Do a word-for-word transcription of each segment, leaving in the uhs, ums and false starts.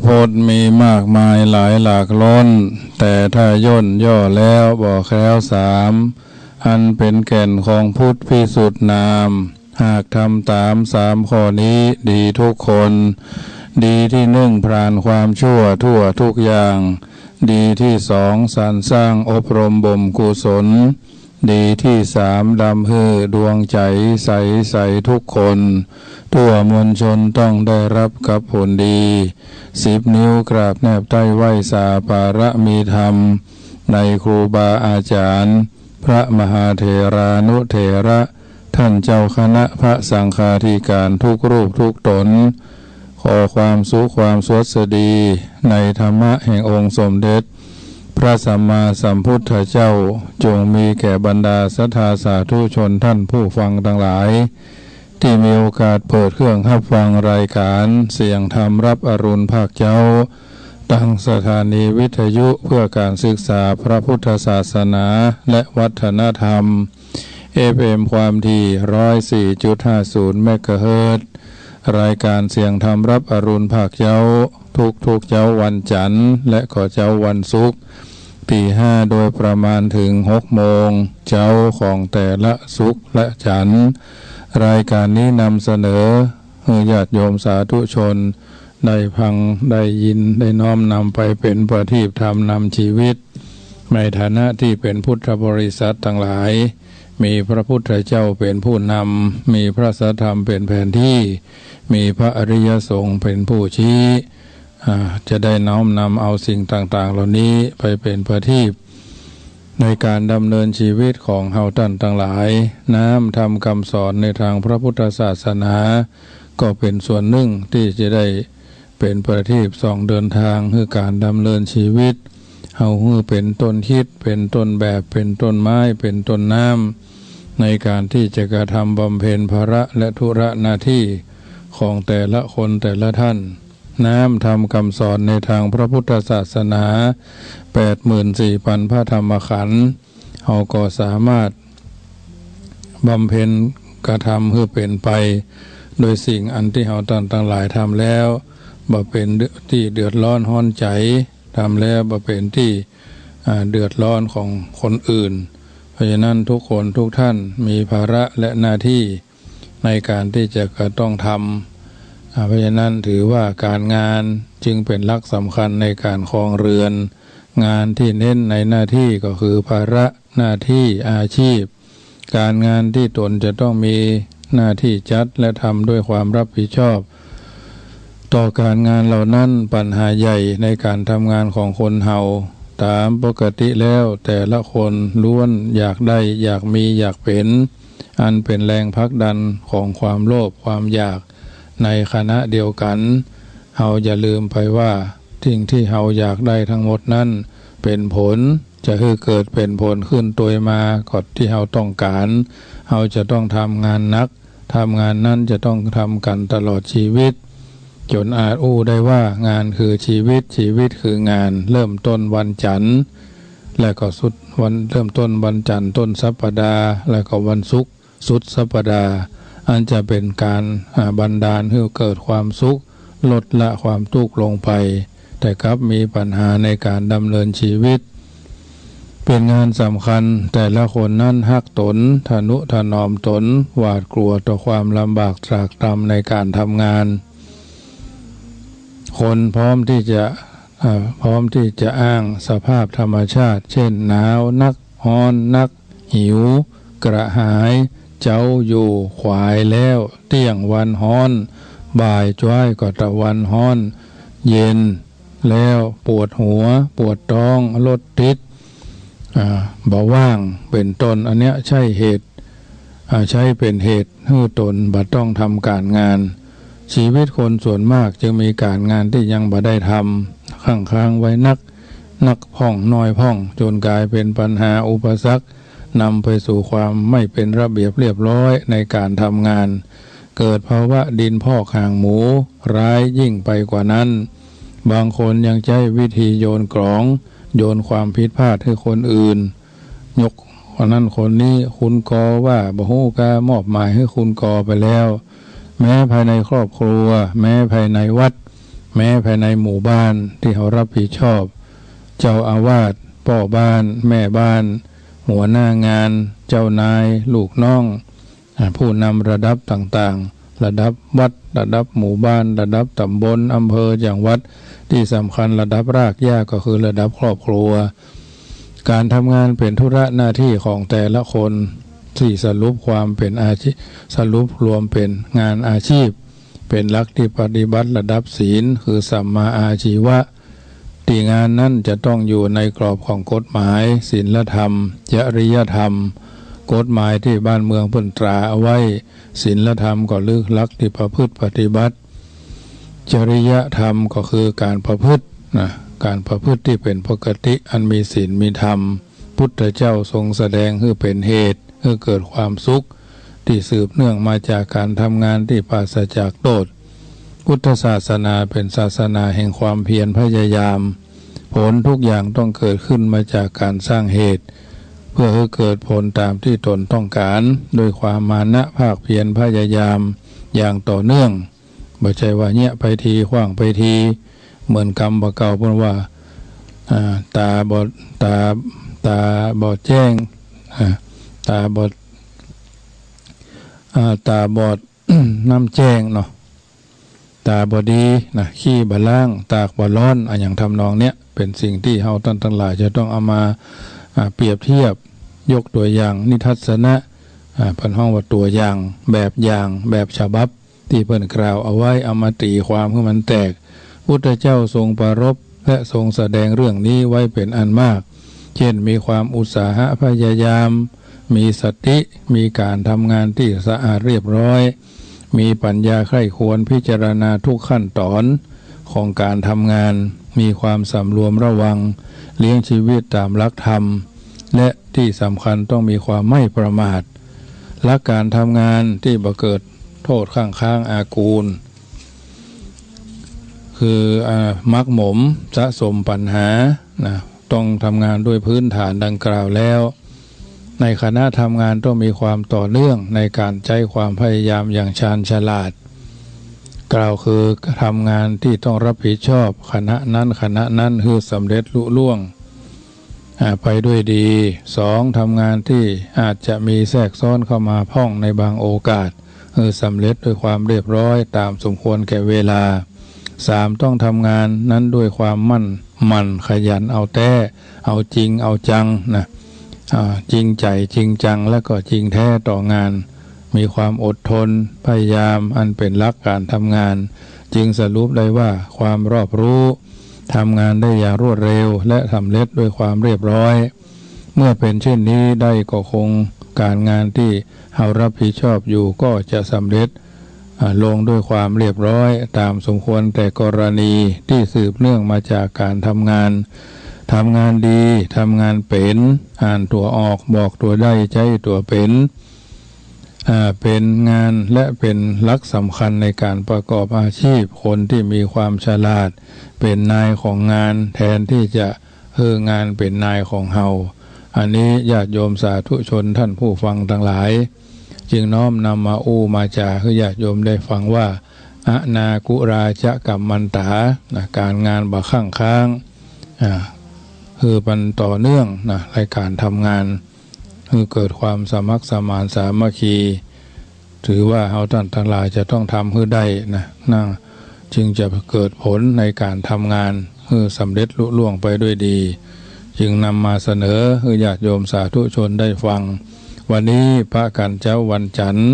พจน์มีมากมายหลายหลากล้น แต่ถ้าย่นย่อแล้วบ่แคล้วสาม อันเป๋นแก่นของพุทธพิสุทธิ์นาม หากทำต๋ามสามข้อนี้ดีทุกคน ดีตี้นึ่ง พรานความชั่วทั่วทุกอย่าง ดีตี้สอง สรรสร้างอบรมบ่มกุศล ดีตี้สาม ดำหื้อดวงใจ๋ใสๆ ทุกคน ทั่วมวลชนต้องได้รับกับผลดี สิบนิ้วกราบแนบใต้ไหว้สาปารมีธรรม ในครูบาอาจ๋ารย์ พระมหาเถรานุเถระ ต้านเจ้าคณะพระสังฆาธิการทุกรูปทุกต๋น ขอความสุขความสวัสดีในธรรมะแห่งองค์สมเด็จพระสัมมาสัมพุทธเจ้า จงมีแก่บรรดาศรัทธาสาธุชนต้านผู้ฟังตังหลาย ตี้มีโอกาสเปิดเครื่องฮับฟังรายก๋านเสียงธรรมรับอรุณภาคเจ๊า ตางสถานีวิทยุเพื่อก๋านศึกษาพระพุทธศาสนาและวัฒนธรรม เอฟเอ็ม ความถี่ ร้อยสี่จุดห้าศูนย์ เมกะเฮิรตซ์ รายก๋านเสียงธรรมรับอรุณภาคเจ๊า ทุกๆ เจ๊าวันจั๋นทร์ และก็เจ๊าวันศุกร์ ตีห้าโดยประมาณเถิงหกโมงเจ๊าของแต่ละศุกร์และจั๋นทร์ รายก๋านนี้นำเสนอหื้อญาติโยมสาธุชนได้ฟังได้ยิน ได้น้อมนำไปเป๋นประทีปธรรมนำชีวิต ในฐานะตี้เป๋นพุทธบริษัทตังหลาย มีพระพุทธเจ้าเป๋นผู้นำ มีพระสัทธรรมเป๋นแผนตี้ มีพระอริยสงฆ์เป๋นผู้ชี้ อ่า จะได้น้อมนำเอาสิ่งต่างๆ เหล่านี้ไปเป๋นประทีป ในก๋านดำเนินชีวิตของเฮาต้านตังหลาย น้ำธรรมกำสอนในตางพระพุทธศาสนา ก็เป๋นส่วนนึ่งตี้จะได้เป๋นประทีปส่องเดินตางหื้อก๋านดำเนินชีวิต เฮาหื้อเป๋นต้นคิด เป๋นต้นแบบ เป๋นต้นไม้ เป๋นต้นน้ำ ในก๋านตี้จะกระทำบำเพ็ญภาระและธุระหน้าตี้ของแต่ละคนแต่ละต้าน น้ำธรรมกำสอนในตางพระพุทธศาสนา แปดหมื่นสี่ปันพระธรรมขันธ์ เฮาก็สามารถบำเพ็ญกระทำหื้อเป๋นไป โดยสิ่งอันตี้เฮาต้านตังหลายทำแล้ว บ่เป๋นตี้เดือดร้อนฮ้อนใจ๋ ทำแล้วบ่เป๋นตี้ อ่า เดือดร้อนของคนอื่น เพราะฉะนั้นทุกคนทุกต้านมีภาระและหน้าตี้ ในก๋านตี้จะกระต้องทำ อ่า เพราะฉะนั้นถือว่าก๋านงานจึงเป๋นหลักสำคัญในก๋านครองเรือน งานตี้เน้นในหน้าตี้ก็คือภาระหน้าตี้อาชีพ ก๋านงานตี้ต๋นจะต้องมีหน้าตี้จัดและทำด้วยความรับผิดชอบ ต่อก๋านงานเหล่านั้น ปัญหาใหญ่ในก๋านทำงานของคนเฮา ต๋ามปกติแล้วแต่ละคนล้วนอยากได้ อยากมี อยากเป๋น อันเป๋นแรงผลักดันของความโลภความอยาก ในขณะเดียวกั๋น เฮาอย่าลืมไปว่าสิ่งตี้เฮาอยากได้ตังหมดนั้น เป๋นผล จะหื้อเกิดเป๋นผลขึ้นตวยมาก็ตี้เฮาต้องก๋าน เฮาจะต้องทำงานหนัก ทำงานนั้นจะต้องทำกั๋นตลอดชีวิต จ๋นอาจอู้ได้ว่างานคือชีวิต ชีวิตคืองาน เริ่มต้นวันจั๋นทร์ และก็สุดวัน เริ่มต้นวันจั๋นทร์ต้นสัปดาห์ และก็วันศุกร์สุดสัปดาห์ อันจะเป๋นก๋าน อ่า บันดาลหื้อเกิดความสุข ลดละความตุ๊กข์ลงไป แต่กลับมีปัญหาในก๋านดำเนินชีวิต เป๋นงานสำคัญ แต่ละคนนั้นฮักต๋น ทะนุถนอมต๋น หวาดกลัวต่อความลำบากตรากตรำในก๋านทำงาน คนพร้อมตี้จะ อ่า พร้อมตี้จะอ้างสภาพธรรมชาติ เช่น หนาวนัก ฮ้อนนัก หิว กระหาย เจ๊าอยู่ขวายแล้ว เตี้ยงวันฮ้อน บ่ายจ๊ายก็ตะวันฮ้อน เย็นแล้วปวดหัว ปวดต๊อง รถติด อ่า บ่ว่าง เป๋นต้น อันเนี้ยใช่เหตุ อ่า ใช้เป๋นเหตุหื้อต๋นบ่ต้องทำก๋านงาน ชีวิตคนส่วนมากจึงมีก๋านงานตี้ยังบ่ได้ทำ ค้างๆ ไว้นัก นักพ่องน้อยพ่อง จ๋นก๋ายเป๋นปัญหาอุปสรรคนำไปสู่ความไม่เป็นระเบียบเรียบร้อยในก๋านทำงาน เกิดภาวะดินพอกหางหมู ร้ายยิ่งไปกว่านั้น บางคนยังใจ๊วิธีโยนก๋อง โยนความผิดพลาดหื้อคนอื่น ยกคนนั้นคนนี้ คุณกอว่าบ่ฮู้กามอบหมายหื้อคุณกอไปแล้ว แม้ภายในครอบครัว แม้ภายในวัด แม้ภายในหมู่บ้านตี้เฮารับผิดชอบ เจ้าอาวาส ป้อบ้าน แม่บ้าน หัวหน้างาน เจ้านาย ลูกน้อง อ่า ผู้นำระดับต่างๆ ระดับวัด ระดับหมู่บ้าน ระดับตำบล อำเภอ จังหวัด ตี้สำคัญระดับรากหญ้าก็คือระดับครอบครัว ก๋านทำงานเป๋นธุระหน้าตี้ของแต่ละคน ตี้สรุปความเป๋นอาชีพ สรุปรวมเป๋นงานอาชีพ เป๋นหลักตี้ปฏิบัติระดับศีล คือสัมมาอาชีวะ ตี้งานนั้นจะต้องอยู่ในกรอบของกฎหมาย ศีลธรรม จริยธรรม กฎหมายตี้บ้านเมืองเปิ้นตราเอาไว้ ศีลธรรมก็คือหลักตี้ประพฤติปฏิบัติ จริยธรรมก็คือก๋านประพฤตินะ ก๋านประพฤติตี้เป๋นปกติ อันมีศีลมีธรรม พุทธเจ้าทรงแสดงหื้อเป๋นเหตุ หื้อเกิดความสุข ตี้สืบเนื่องมาจากก๋านทำงานตี้ปราศจากโต้ษ พุทธศาสนาเป๋นศาสนาแห่งความเพียรพยายาม ผลทุกอย่างต้องเกิดขึ้นมาจากก๋านสร้างเหตุ เพื่อหื้อเกิดผลต๋ามตี้ตนต้องก๋าน ด้วยความมานะภาคเพียรพยายามอย่างต่อเนื่อง บ่ใจ้ว่าเยียะไปที ขว้างไปที เหมือนกำบ่าเก่าเปิ้นว่า อ่า ต๋าบ่ ต๋า ต๋าบ่แจ้ง อ่า ต๋าบ่ อ่า ต๋าบอด น้ำแจ้งเนาะ ต๋าบ่ดีนะ ขี้บ่ล้าง ตากบ่ร้อน อะหยังทำนองเนี้ย เป๋นสิ่งตี้เฮาต้านตังหลายจะต้องเอามา อ่า เปรียบเทียบ ยกตั๋วอย่าง นิทัศนะ อ่า เปิ้นฮ้องว่าตั๋วอย่าง แบบอย่าง แบบฉบับ ตี้เปิ้นกล่าวเอาไว้ เอามาตี๋ความหื้อมันแตก พุทธเจ้าทรงปรารภและทรงแสดงเรื่องนี้ไว้เป๋นอันมาก เช่น มีความอุตสาหะพยายาม มีสติ มีก๋านทำงานตี้สะอาดเรียบร้อย มีปัญญาใคร่ครวญพิจารณาทุกขั้นต๋อนของก๋านทำงาน มีความสำรวมระวัง เลี้ยงชีวิตต๋ามหลักธรรม และตี้สำคัญต้องมีความไม่ประมาท หลักก๋านทำงานตี้บ่เกิดโต้ษข้างค้างอากูล คือ อ่า หมักหมมสะสมปัญหานะ ต้องทำงานด้วยพื้นฐานดังกล่าวแล้ว ในขณะทำงานต้องมีความต่อเนื่องในก๋านใจ๊ความพยายามอย่างชาญฉลาด กล่าวคือทำงานตี้ต้องรับผิดชอบขณะนั้นขณะนั้นหื้อสำเร็จลุล่วง อ่า ไปด้วยดี สอง ทำงานตี้อาจจะมีแทรกซ้อนเข้ามาพ่องในบางโอกาส หื้อสำเร็จด้วยความเรียบร้อยต๋ามสมควรแก่เวลา สาม ต้องทำงานนั้นด้วยความมั่น หมั่นขยันเอาแต๊ เอาจริงเอาจังนะ อ่า จริงใจ๋จริงจัง และก็จริงแท้ต่องาน มีความอดทน พยายาม อันเป๋นหลักก๋านทำงาน จึงสรุปได้ว่าความรอบรู้ ทำงานได้อย่างรวดเร็ว และสำเร็จด้วยความเรียบร้อย เมื่อเป๋นเช่นนี้ได้ก็คงก๋านงานตี้เฮารับผิดชอบอยู่ก็จะสำเร็จ อ่า ลงด้วยความเรียบร้อยต๋ามสมควรแต่กรณีตี้สืบเนื่องมาจากก๋านทำงาน ทำงานดี ทำงานเป๋น อ่านตั๋วออก บอกตั๋วได้ ใจ๊ตั๋วเป๋น อ่า เป๋นงานและเป๋นหลักสำคัญในก๋านประกอบอาชีพ คนตี้มีความฉลาดเป๋นนายของงาน แทนตี้จะหื้องานเป๋นนายของเฮา อันนี้ญาติโยมสาธุชนท่านผู้ฟังตังหลาย จึงน้อมนำมาอู้มาจ๋าหื้อญาติโยมได้ฟังว่า อนากุราจะกัมมันตา นะ ก๋านงานบ่ข้างค้าง อ่า หื้อมันต่อเนื่องนะ ในก๋านทำงาน หื้อเกิดความสมัครสมานสามัคคี ถือว่าเฮาต้านตังหลายจะต้องทำหื้อได้นะ นะ จึงจะเกิดผลในก๋านทำงาน หื้อสำเร็จลุล่วงไปด้วยดี จึงนำมาเสนอหื้อญาติโยมสาธุชนได้ฟัง วันนี้พระกั๋นเจ๊าวันจันทร์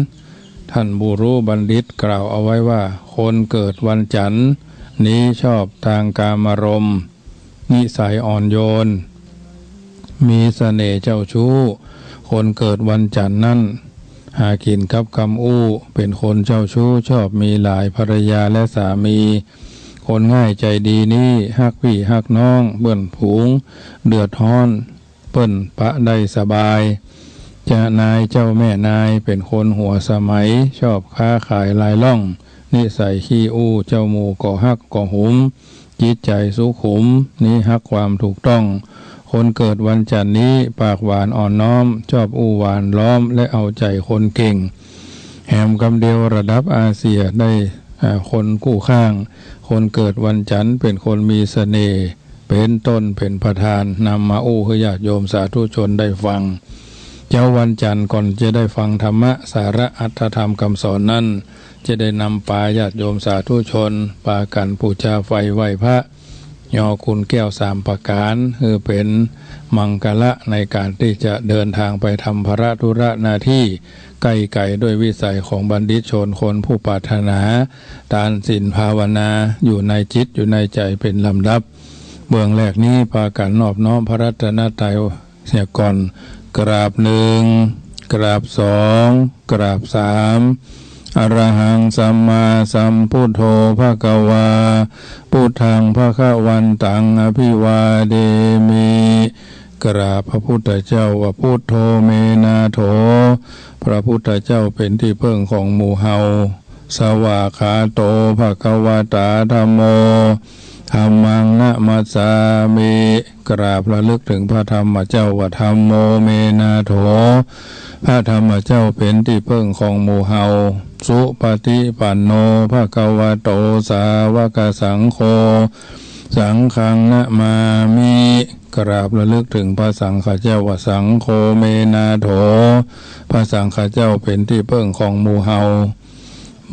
ท่านบุรุบัณฑิตกล่าวเอาไว้ว่า คนเกิดวันจันทร์นี้ชอบตางกามารมณ์ นิสัยอ่อนโยน มีเสน่ห์เจ้าชู้ คนเกิดวันจันทร์นั้น หากิ๋นกับกำอู้ เป๋นคนเจ้าชู้ ชอบมีหลายภรรยาและสามี คนง่ายใจ๋ดีนี้ ฮักปี้ฮักน้อง เปื้อนฝูง เดือดฮ้อน เปิ้นปะได้สบาย จะนายเจ้าแม่นาย เป๋นคนหัวสมัย ชอบค้าขายลายล่อง นิสัยขี้อู้ เจ้าหมู่ก็ฮักก็หุม จิตใจ๋สุขุม นี้ฮักความถูกต้อง คนเกิดวันจันทร์นี้ ปากหวานอ่อนน้อม ชอบอู้หวานล้อม และเอาใจ๋คนเก่ง แหมกำเดียวระดับอาเซียได้ อ่า คนกู้ข้าง คนเกิดวันจันทร์เป๋นคนมีเสน่ห์ เป๋นต้น เป๋นประธาน นำมาอู้หื้อญาติโยมสาธุชนได้ฟัง เจ๊าวันจันทร์ก่อนจะได้ฟังธรรมะ สาระอัตถธรรมกำสอนนั้น จะได้นำปาญาติโยมสาธุชน ปากั๋นปู๋จาไฟไหว้พระ ยอคุณแก้วสามประก๋าน หื้อเป๋นมังคละในก๋านตี้จะเดินตางไปทำภาระธุระหน้าตี้ใก้ไก๋ ด้วยวิสัยของบัณฑิตชนคนผู้ปรารถนา ตานศีลภาวนา อยู่ในจิตอยู่ในใจ๋เป๋นลำดับ เบื้องแรกนี้ปากั๋นนอบน้อมพระรัตนตรัย เสียก่อน กราบหนึ่ง กราบสอง กราบสาม อะระหังสัมมาสัมพุทโธภะคะวา พุทธังภะคะวันตังอะภิวาเทมิ กราบพระพุทธเจ้าว่า พุทโธเมนาโถ พระพุทธเจ้าเป๋นตี้เปิ้งของหมู่เฮา สวากขาโตภะคะวะตาธัมโม ธัมมังนะมัสสามิ กราบระลึกเถิงพระธรรมเจ้าว่า ธัมโมเมนาโถ พระธรรมเจ้าเป๋นตี้เปิ้งของหมู่เฮา สุปฏิปันโนภะคะวะโต สาวกสังโฆ สังฆังนะมามิ กราบระลึกเถิงพระสังฆเจ้าว่า สังโฆเมนาโถ พระสังฆเจ้าเป๋นตี้เปิ้งของหมู่เฮา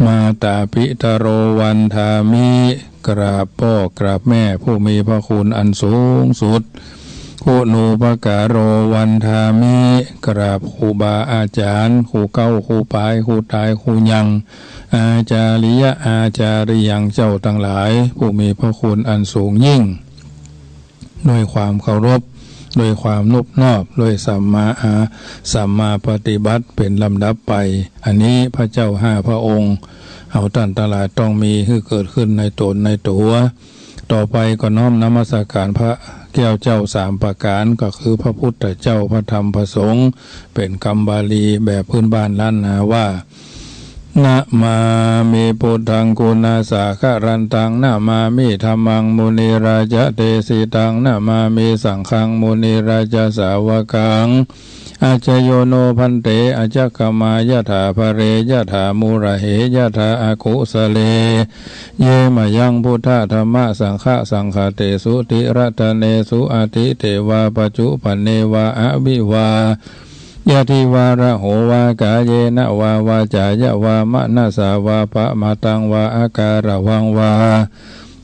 มาตาปิตะโรวันทามิ กราบป้อกราบแม่ผู้มีพระคุณอันสูงสุด คุณูปการโรวันทามิ กราบครูบาอาจ๋ารย์ ครูเก๊า ครูป๋าย ครูต๋าย ครูยัง อาจาริยะ อาจาริยัง เจ้าตังหลาย ผู้มีพระคุณอันสูงยิ่ง ด้วยความเคารพ ด้วยความนบนอบ ด้วยสัมมาอา สัมมาปฏิบัติเป๋นลำดับไป อันนี้พระเจ้าห้าพระองค์ เฮาต้านตังหลายต้องมีหื้อเกิดขึ้นในต๋นในตั๋ว ต่อไปก็น้อมนมัสก๋านพระแก้วเจ้าสามประก๋าน ก็คือพระพุทธเจ้า พระธรรม พระสงฆ์ เป๋นกำบาลีแบบพื้นบ้านล้านนาว่า นะมามิพุทธังกุณาสาคะรันตัง นะมามิธัมมังมุนิราจะเตสิตัง นะมามิสังฆังมุนิราจะสาวกัง อาจโยโนภันเต อาจักขมายะถาภะเร ยะถามูระเห ยะถาอากุสะเล เยมะยังพุทธะธัมมะสังฆะสังฆะเตสุติรัตเนสุ อติเตวาปัจจุปันเนวาอวิวา ยะทิวาระโหวากาเยนะวาวาจายะวามะนะสาวาปะมาตังวาอาการะวังวา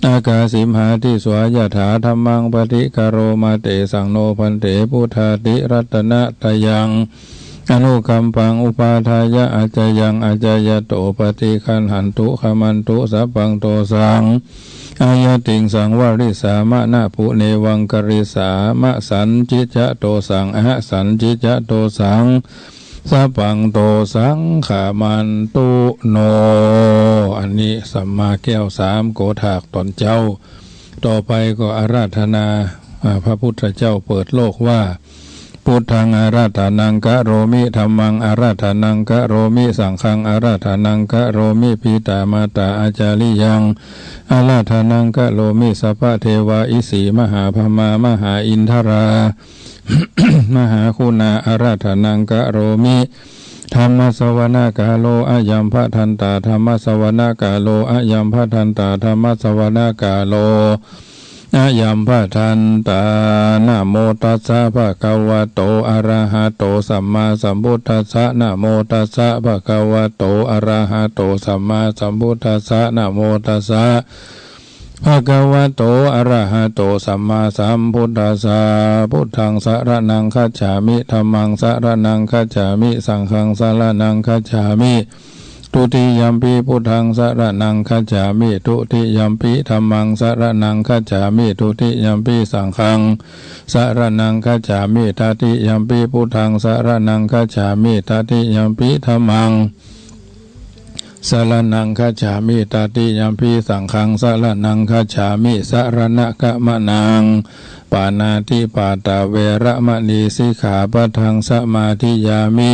อากาสิมหาทิสวายะถาธัมมังปฏิคาโรมาเตสังโนภันเตพุทธาติรัตนะตะยัง อนุกัมปังอุปาทายะ อาจยังอาจายะโตปฏิคันหันตุขมันตุสัพพังโตสัง อายะติงสังวาริสามะ นะปุเนวังกริสามะ สันจิจะโตสัง อหะสันจิจะโตสัง สัพพังโตสังขะมันตุโน อันนี้สัมมาแก้วสามโกฏากต๋อนเจ๊า ต่อไปก็อาราธนา อ่า พระพุทธเจ้าเปิดโลกว่า พุทธังอาราธนังกะโรมิ ธัมมังอาราธนังกะโรมิ สังฆังอาราธนังกะโรมิ ปิตามาตาอาจาริยัง อาราธนังกะโรมิ สัพพะเทวาอิสีมหาพรหมามหาอินทรา มหาคุณาอาราธนังกะโรมิ ธัมมะสวนะกาโลอะยัมภะทันตา ธัมมะสวนะกาโลอะยัมภะทันตา ธัมมะสวนะกาโลอะยัมภะทันตา นะโมตัสสะภะคะวะโต อะระหะโต สัมมาสัมพุทธัสสะ นะโมตัสสะภะคะวะโต อะระหะโต สัมมาสัมพุทธัสสะ นะโมตัสสะ ภะคะวะโต อะระหะโต สัมมาสัมพุทธัสสะ พุทธังสะระณังคัจฉามิ ธัมมังสะระณังคัจฉามิ สังฆังสะระณังคัจฉามิ ทุติยัมปิพุทธังสะระณังคัจฉามิ ทุติยัมปิธัมมังสะระณังคัจฉามิ ทุติยัมปิสังฆังสะระณังคัจฉามิ ตติยัมปิพุทธังสะระณังคัจฉามิ ตติยัมปิธัมมัง สะระณังคัจฉามิ ตติยัมปิสังฆังสะระณังคัจฉามิ สะระณะกะมะนัง ปาณาติปาตาเวระมะนีสิกขาปะทังสะมาธิยามิ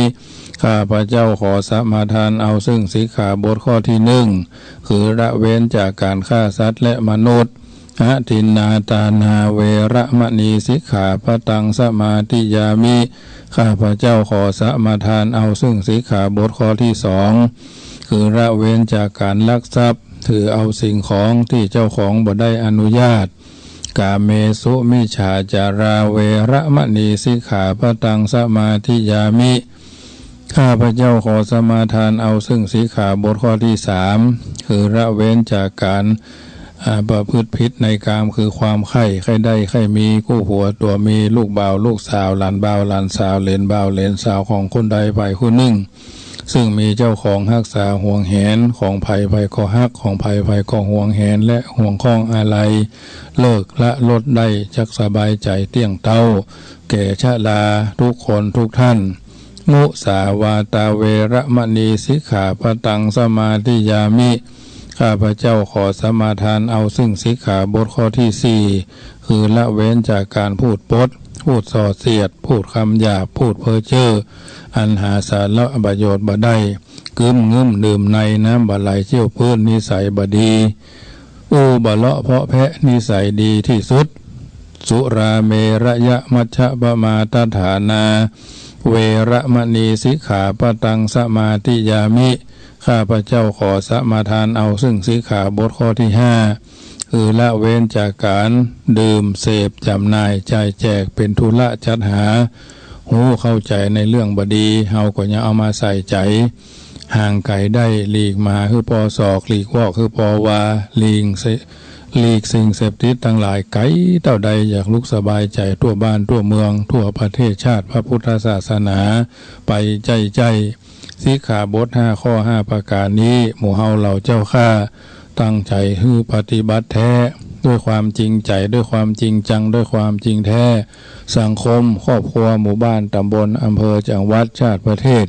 ข้าพเจ้าขอสมาทานเอาซึ่งสิกขาบทข้อตี้นึ่ง คือละเว้นจากก๋านฆ่าสัตว์และมนุษย์ อะทินนาทานาเวระมะนีสิกขาปะทังสะมาธิยามิ ข้าพเจ้าขอสมาทานเอาซึ่งสิกขาบทข้อตี้สอง คือละเว้นจากก๋านลักทรัพย์ ถือเอาสิ่งของตี้เจ้าของบ่ได้อนุญาต กาเมสุมิจฉาจารา เวระมะณี สิกขาปะตัง สมาธิยามิ ข้าพเจ้าขอสมาทานเอาซึ่งสิกขาบทข้อตี้สาม คือละเว้นจากก๋าน อ่า ประพฤติผิดในกาม คือความใคร่ ใคร่ได้ ใคร่มี กู้ผัวตั๋วเมีย ลูกบ่าว ลูกสาว หลานบ่าว หลานสาว เหลนบ่าว เหลนสาว ของคนใดฝ่ายคนนึ่ง ซึ่งมีเจ้าของฮักษาหวงแหน ของใผใผก็ฮัก ของใผใผก็หวงแหน และห่วงข้องอาลัย เลิกละลดได้ จักสบายใจ๋เตี้ยงเต๊า แก่ชรากู้คนกู้ต้าน มุสาวาตา เวระมะณี สิกขาปะตัง สมาธิยามิ ข้าพเจ้าขอสมาทานเอาซึ่งสิกขาบทข้อตี้สี่ คือละเว้นจากก๋านพูดปด พูดส่อเสียด พูดกำหยาบ พูดเพ้อเจ้อ อันหาสาระประโยชน์บ่ได้ กึ๊มงึ๊มดื่มใน น้ำบ่ไหลเจี๊ยวปื๊น นิสัยบ่ดี อู้บ่เลาะเพาะแพะ นิสัยดีตี้สุด สุราเมระยะมัชฌะปมาทัฏฐานา เวระมะณี สิกขาปะตัง สมาธิยามิ ข้าพเจ้าขอสมาทานเอาซึ่งสิกขาบทข้อตี้ห้า คือละเว้นจากก๋านดื่ม เสพ จ๋ำหน่าย จ่ายแจก เป๋นธุระจัดหา ฮู้เข้าใจ๋ในเรื่องบ่ดี เฮาก็อย่าเอามาใส่ใจ๋ ห่างไก๋ได้ หลีกหมาหื้อปอศอก หลีกวอกหื้อปอวา หลีกเส- หลีกสิ่งเสพติดตังหลายไก๋เต้าใด อยากสุขสบายใจ๋ ทั่วบ้านทั่วเมือง ทั่วประเทศชาติพระพุทธศาสนา ไปใจ้ๆ สิกขาบทห้าข้อห้าประก๋านนี้ หมู่เฮาเหล่าเจ้าข้า ตั้งใจ๋หื้อปฏิบัติแต๊ ด้วยความจริงใจ๋ ด้วยความจริงจัง ด้วยความจริงแต๊ สังคม ครอบครัว หมู่บ้าน ต๋ำบล อำเภอ จังหวัด ชาติ ประเทศ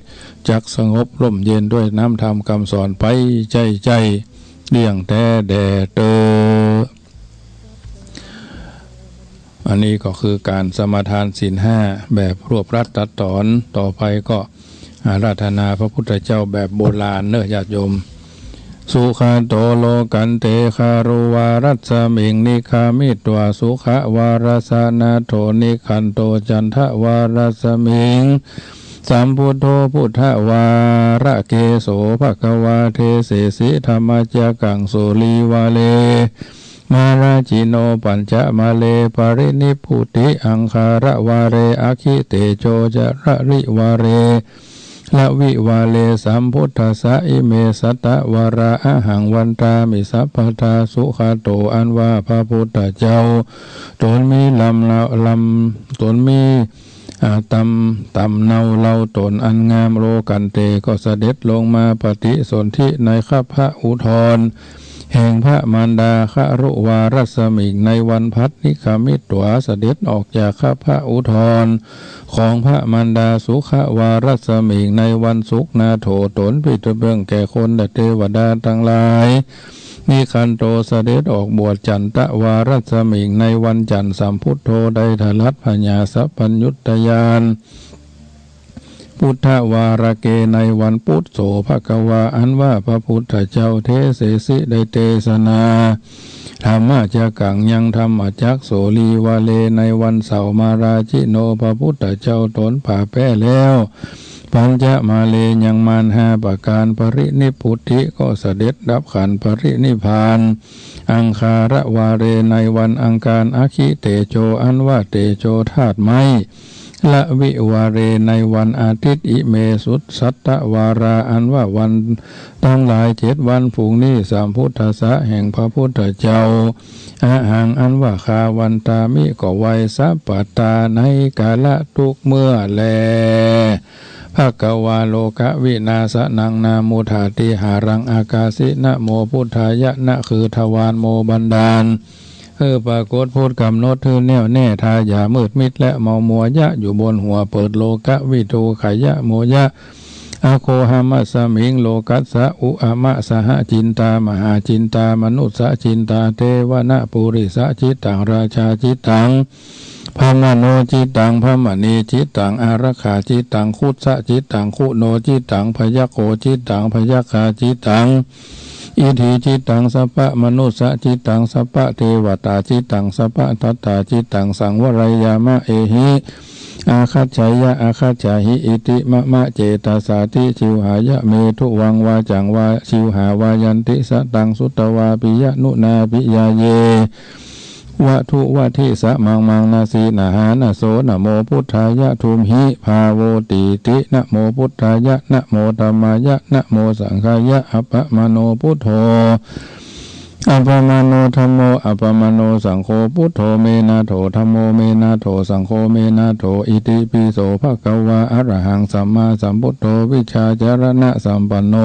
จักสงบร่มเย็นด้วยน้ำธรรมกำสอนไปใจ้ๆ เดี่ยงแต๊แด่เต๊อ อันนี้ก็คือก๋านสมาทานศีลห้าแบบรวบรัดตัดต๋อน ต่อไปก็ อาราธนาพระพุทธเจ้าแบบโบราณเนอะญาติโยม สุขโตโลกันเต คารุวารัสมิง นิคามิตวา สุขวารัสสะนาโถ นิคันโต จันทวารัสมิง สัมพุทโธ พุทธวาระเกโส ภะคะวา เทเสสิ ธัมมะจักกัง สุลีวาเล มาราจิโน ปัญจมาเล ปรินิพพุติ อังคารวาเร อะคิเตโจ จาริวาเร ละวิวาเล สัมพุทธัสสะ อิเม สัตวารา อะหัง วันตามิ สัพพทา สุขโต อันว่าพระพุทธเจ้า ต๋นมีลำเนา ลำ ต๋นมี อ่า ตำ ตำเนาเล่าต๋นอันงาม โลกันเต ก็เสด็จลงมาปฏิสนธิในคัพพะอุทร แห่งพระมารดา คารุวารัสมิง ในวันภัท นิคามิตวา เสด็จออกจากคัพพะอุทร ของพระมารดา สุขวารัสมิง ในวันศุกร์ นาโถ ต๋นปิดเบื้องแก่คนและเตวดาตังหลาย นิคันโต เสด็จออกบวช จันทวารัสมิง ในวันจันทร์ สัมพุทโธ ได้ถลัดผญาสัพพัญญุตญาณ พุทธวาระเก ในวันปุธโส ภะคะวา อันว่าพระพุทธเจ้า เทเสสิ ได้เตสนา ธัมมะจักกัง ยังธรรมจักร โสลีวาเล ในวันเสาร์ มาราจิโน พระพุทธเจ้าต๋นผ่าแป๊แล้ว ปัญจมาเล ยังมารห้าประก๋าน ปรินิพพุติ ก็เสด็จดับขันธ์ปรินิพพาน อังคารวาเร ในวันอังคาร อะคิเตโจ อันว่าเตโจธาตุไม้ ละวิวาเร ในวันอาทิตย์ อิเมสุสัตวารา อันว่าวันตังหลายเจ็ดวันฝูงนี้ สัมพุทธัสสะ แห่งพระพุทธเจ้า อะหัง อันว่าข้า วันตามิ ก็ไหว้ สัพพตา ในกาละทุกเมื่อแล ภะคะวา โลกวินาสะนัง นามุฏฐาติหารัง อากาสิ นะโมพุทธายะ นะคือทวารโมบันดาล เออ ปรากฏพุทธกำหนด คือแน่วแน่ ทายามืดมิด และเมามัว ยะ อยู่บนหัว เปิด โลกวิทูขายะโมยะ อโคหมัสสมิง โลกัสสะ อุอะมะสหะ จินตามหาจินตา มนุสสะจินตา เทวนะปุริสะจิตตัง ราชาจิตตัง พรหมโนจิตตัง พรหมณีจิตตัง อารักขาจิตตัง คุสสะจิตตัง คุโนจิตตัง พยัคโขจิตตัง พยัคฆาจิตตัง อิทธิจิตตัง สัพพะมนุสสะจิตตัง สัพพะเทวตาจิตตัง สัพพะทัตตาจิตตัง สังวรัยยามะ เอหิ อาคัจฉายะ อาคัจฉาหิ อิติ มะมะ เจตสา ติ ชิวหายะ เม ถุวัง วาจัง วา ชิวหา วายันติ สะตัง สุตวา ปิยะนุนา ปิยา เย วะ ทุวะ ทิ สะ มัง มัง นะ สี นะหา นะโส นะโม พุทธายะ ทุมหิ ภา โว ตี ติ นะโม พุทธายะ นะโม ธัมมายะ นะโม สังฆายะ อัปปะมาโน พุทโธ อัปปะมาโน ธัมโม อัปปะมาโน สังโฆ พุทโธ เม นาโถ ธัมโม เม นาโถ สังโฆ เม นาโถ อิติปิโส ภะคะวา อะระหัง สัมมาสัมพุทโธ วิชชาจารณะสัมปันโน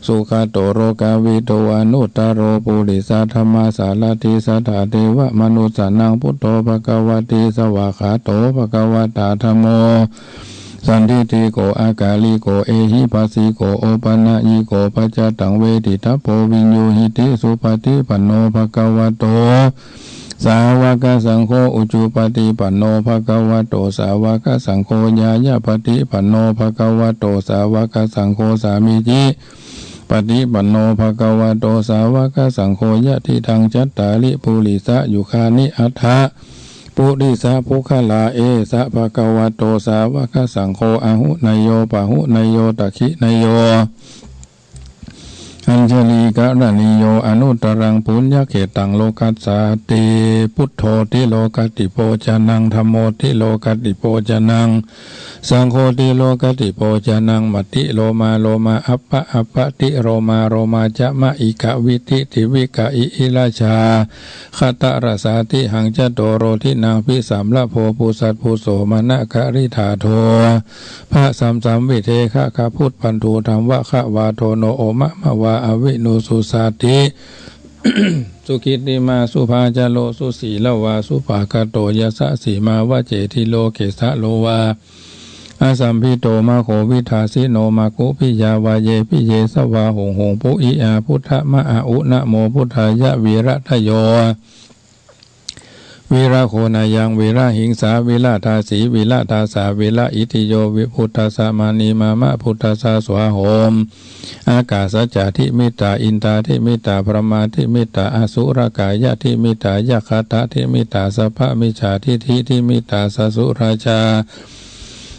สุขะโต โลกาวิทู อนุตตะโร ปุริสะธัมมาสารถิ สัทธาเทวะมนุสสานัง พุทโธ ภะคะวะติ สวากขาโต ภะคะวะตา ธัมโม สันทิฏฐิโก อากาลิโก เอหิปัสสิโก โอปะนะยิโก ปัจจตัง เวทิตะโพ วิญญูหิติ สุปะฏิปันโน ภะคะวะโต สาวะกะสังโฆ อุจุปะฏิปันโน ภะคะวะโต สาวะกะสังโฆ ญาณะปะฏิปันโน ภะคะวะโต สาวะกะสังโฆ สามีจิปะฏิปันโน ภะคะวะโต สาวะกะสังโฆ ยะทิตัง จัตตาริ ปุริสะยุคานิ อัฏฐะ ปุริสะ ปุคคละ เอสะ ภะคะวะโต สาวะกะสังโฆ อาหุเนยโย ปะหุเนยโย ตักขิเนยโย อัญชลีกะระณีโย อนุตตะรัง ปุญญะเขตตัง โลกัสสาติ พุทโธ ติโลกัตถิโภจานัง ธัมโม ติโลกัตถิโภจานัง สังโฆ ติโลกัตถิโภจานัง มะ ติโลมา โลมา อัปปะ อัปปะ ติโลมา โลมา จะ มะ อิ กะ วิ ติ ติ วิ กะ อิ อิ ราชา คะ ตะ ระ สา ติ หัง จะ โต โร ทิ นัง ภิ สาม ละ โภ ปุ สัต ปุ โส มะ นะ กะ ริ ถา โท ภะ สาม สาม วิ เท ขะ ขะ พุท ปัน ถู ธัม วะ ขะ วา โท โน โอ มะ มะ วา อวิ นุ สุ สา ติ สุขิตติมา สุภาจาโร สุศีละวา สุปะกะโต ยะสะ สี มา วะ เจ ทิโล เก สะ โล วา อสัมภิโต มะ โข วิทา สิ โน มะ กุ ภิ ยา วา เย ภิ เย สะ วา หุง หุง ปุ อิ อา พุทธะ มะ อา อุ นะโม พุทธายะ วีระ ทะ โย วีระ โข นายัง วีระ หิงสา วีระ ทา สี วีระ ทา สา วีระ อิทธิโย วิ พุทธัสสะ มา นี มา มะ พุทธัสสะ สวา โหม อากาสะ จะ ทิ มิตตา อินทา ทิ มิตตา พรหมา ทิ มิตตา อสุรกายะ ทิ มิตตา ยักขะ ทะ ทิ มิตตา สัพพะ มิจฉา ทิฏฐิ ทิ มิตตา สะ สุ ราชา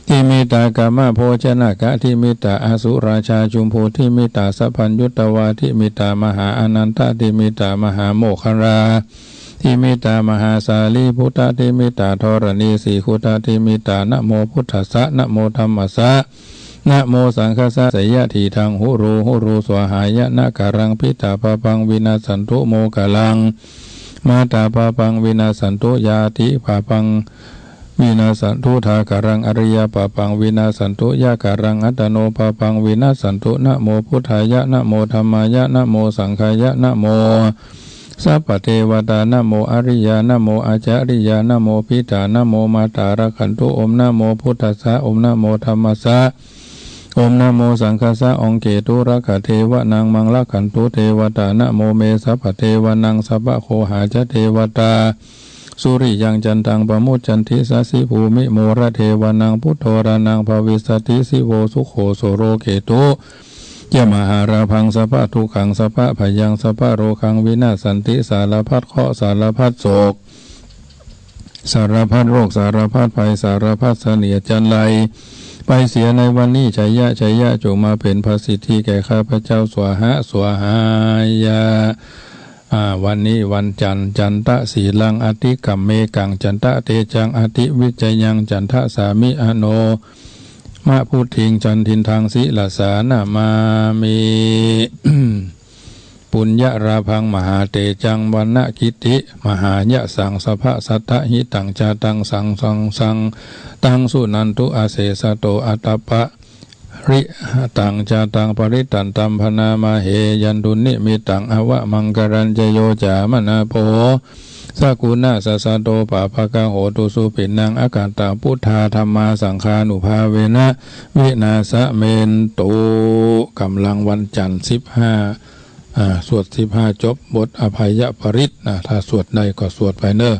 ทิ มิตตา กามะ โภชนะกะ ทิ มิตตา อสุ ราชา จุมพู ทิ มิตตา สัพพัญญุตวา ทิ มิตตา มหา อานันทะ ทิ มิตตา มหา โมคคัลลา ทิ มิตตา มหา สารีปุทธะ ทิ มิตตา ธรณี สี คุทธะ ทิ มิตตา นะโม พุทธัสสะ นะโม ธัมมัสสะ นะโม สังฆัสสะ สะ ยะ ถี ทัง หุรู หุรู สวาหายะ นะ กะรัง พิ ตา ปา ปัง วินาสสันตุ โม คคัลลัง มา ตา ปา ปัง วินาสสันตุ ญาติ ปา ปัง วินาสสันตุ ทากะรัง อริยา ปา ปัง วินาสสันตุ ยะ กะรัง อัตตโน ปา ปัง วินาสสันตุ นะโม พุทธายะ นะโม ธัมมายะ นะโม สังฆายะ นะโม สัพพะเทวะตา นะโม อริยา นะโม อาจาริยา นะโม พิตา นะโม มาตา รักขันตุ โอม นะโม พุทธัสสะ โอม นะโม ธัมมัสสะ โอม นะโม สังฆัสสะ โอม เกตุ รักขะ เทวะ นะ มัง รักขันตุ เทวะตา นะโม เม สัพพะเทวะ นะ สัพพะ โค หา จะ เทวะตา สุริยัง จันทัง ปะมุจจันติ สะ สิ ภูมิ โม ระ เทวะ นะ พุทโธ ระ นะ ภะวิสสะติ สิ โว สุโข สุโร เกตุ จะ มหา ระ ภัง สัพพะ ทุกขัง สัพพะ ภะยัง สัพพะ โรคัง วินาสสันติ สารพัดเคราะห์ สารพัดโศก สารพัดโรค สารพัดภัย สารพัดเสนียดจัญไร ไปเสียในวันนี้ ชัยยะ ชัยยะ จงมาเป๋นผะสิทธิแก่ข้าพเจ้า สวาหะ สวาหายะ อ่า วันนี้วันจันทร์ จันทะสีลัง อธิกัมเมกัง จันทะเตจัง อธิวิจยัง จันทะสามิ อโน มะ พุทธิง จันทินทัง สิระสา นะมามิ ปุญญะราภัง มหาเตจัง วรรณกิตติมหายะสัง สะ พะ สัทธะหิตัง จาตัง สัง สัง สัง ตัง สุนันตุ อเสสะโต อัตตะปะ ริหะตัง จาตัง ปะริตตันตัม พะนามะเห ยันตุ นิมิตตัง อวะมังคะลัญจะ โย จะ มะนาโพ สะกุณะสะสะโต ปะภะคะโหตุ สุปินนัง อะคะตะ พุทธา ธัมมา สังฆานุภาเวนะ วินาสะเมนตุ กำลังวันจันทร์ สิบห้า อ่า สวดสิบห้าจบ บทอภัยปริตรนะ ถ้าสวดได้ก็สวดไปเน่อ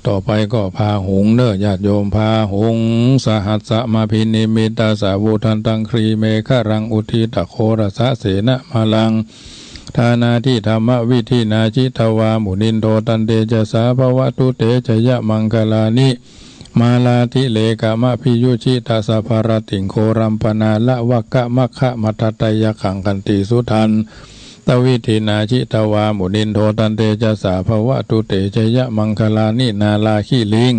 ต่อไปก็พาหุงเน่อ ญาติโยม พาหุง สหัสสะมะภินิมมิตตะสาวุธันตัง กรีเมขะรัง อุทธิตะโขรสะเสนะมะลัง ทานาธิธัมมะวิธินา จิตวามุนินโท ตันเตจะสา ภะวะตุเตจะยะมังคะลานิ mālātirekam abhiyujjhitasabbarattiṃ ghorampanāḷavakamakkhamathaddhayakkhaṃ khantīsudantavidhinā jitavā munindo tantejasā bhavatu te jayamaṅgalāni. Nāḷāgiriṃ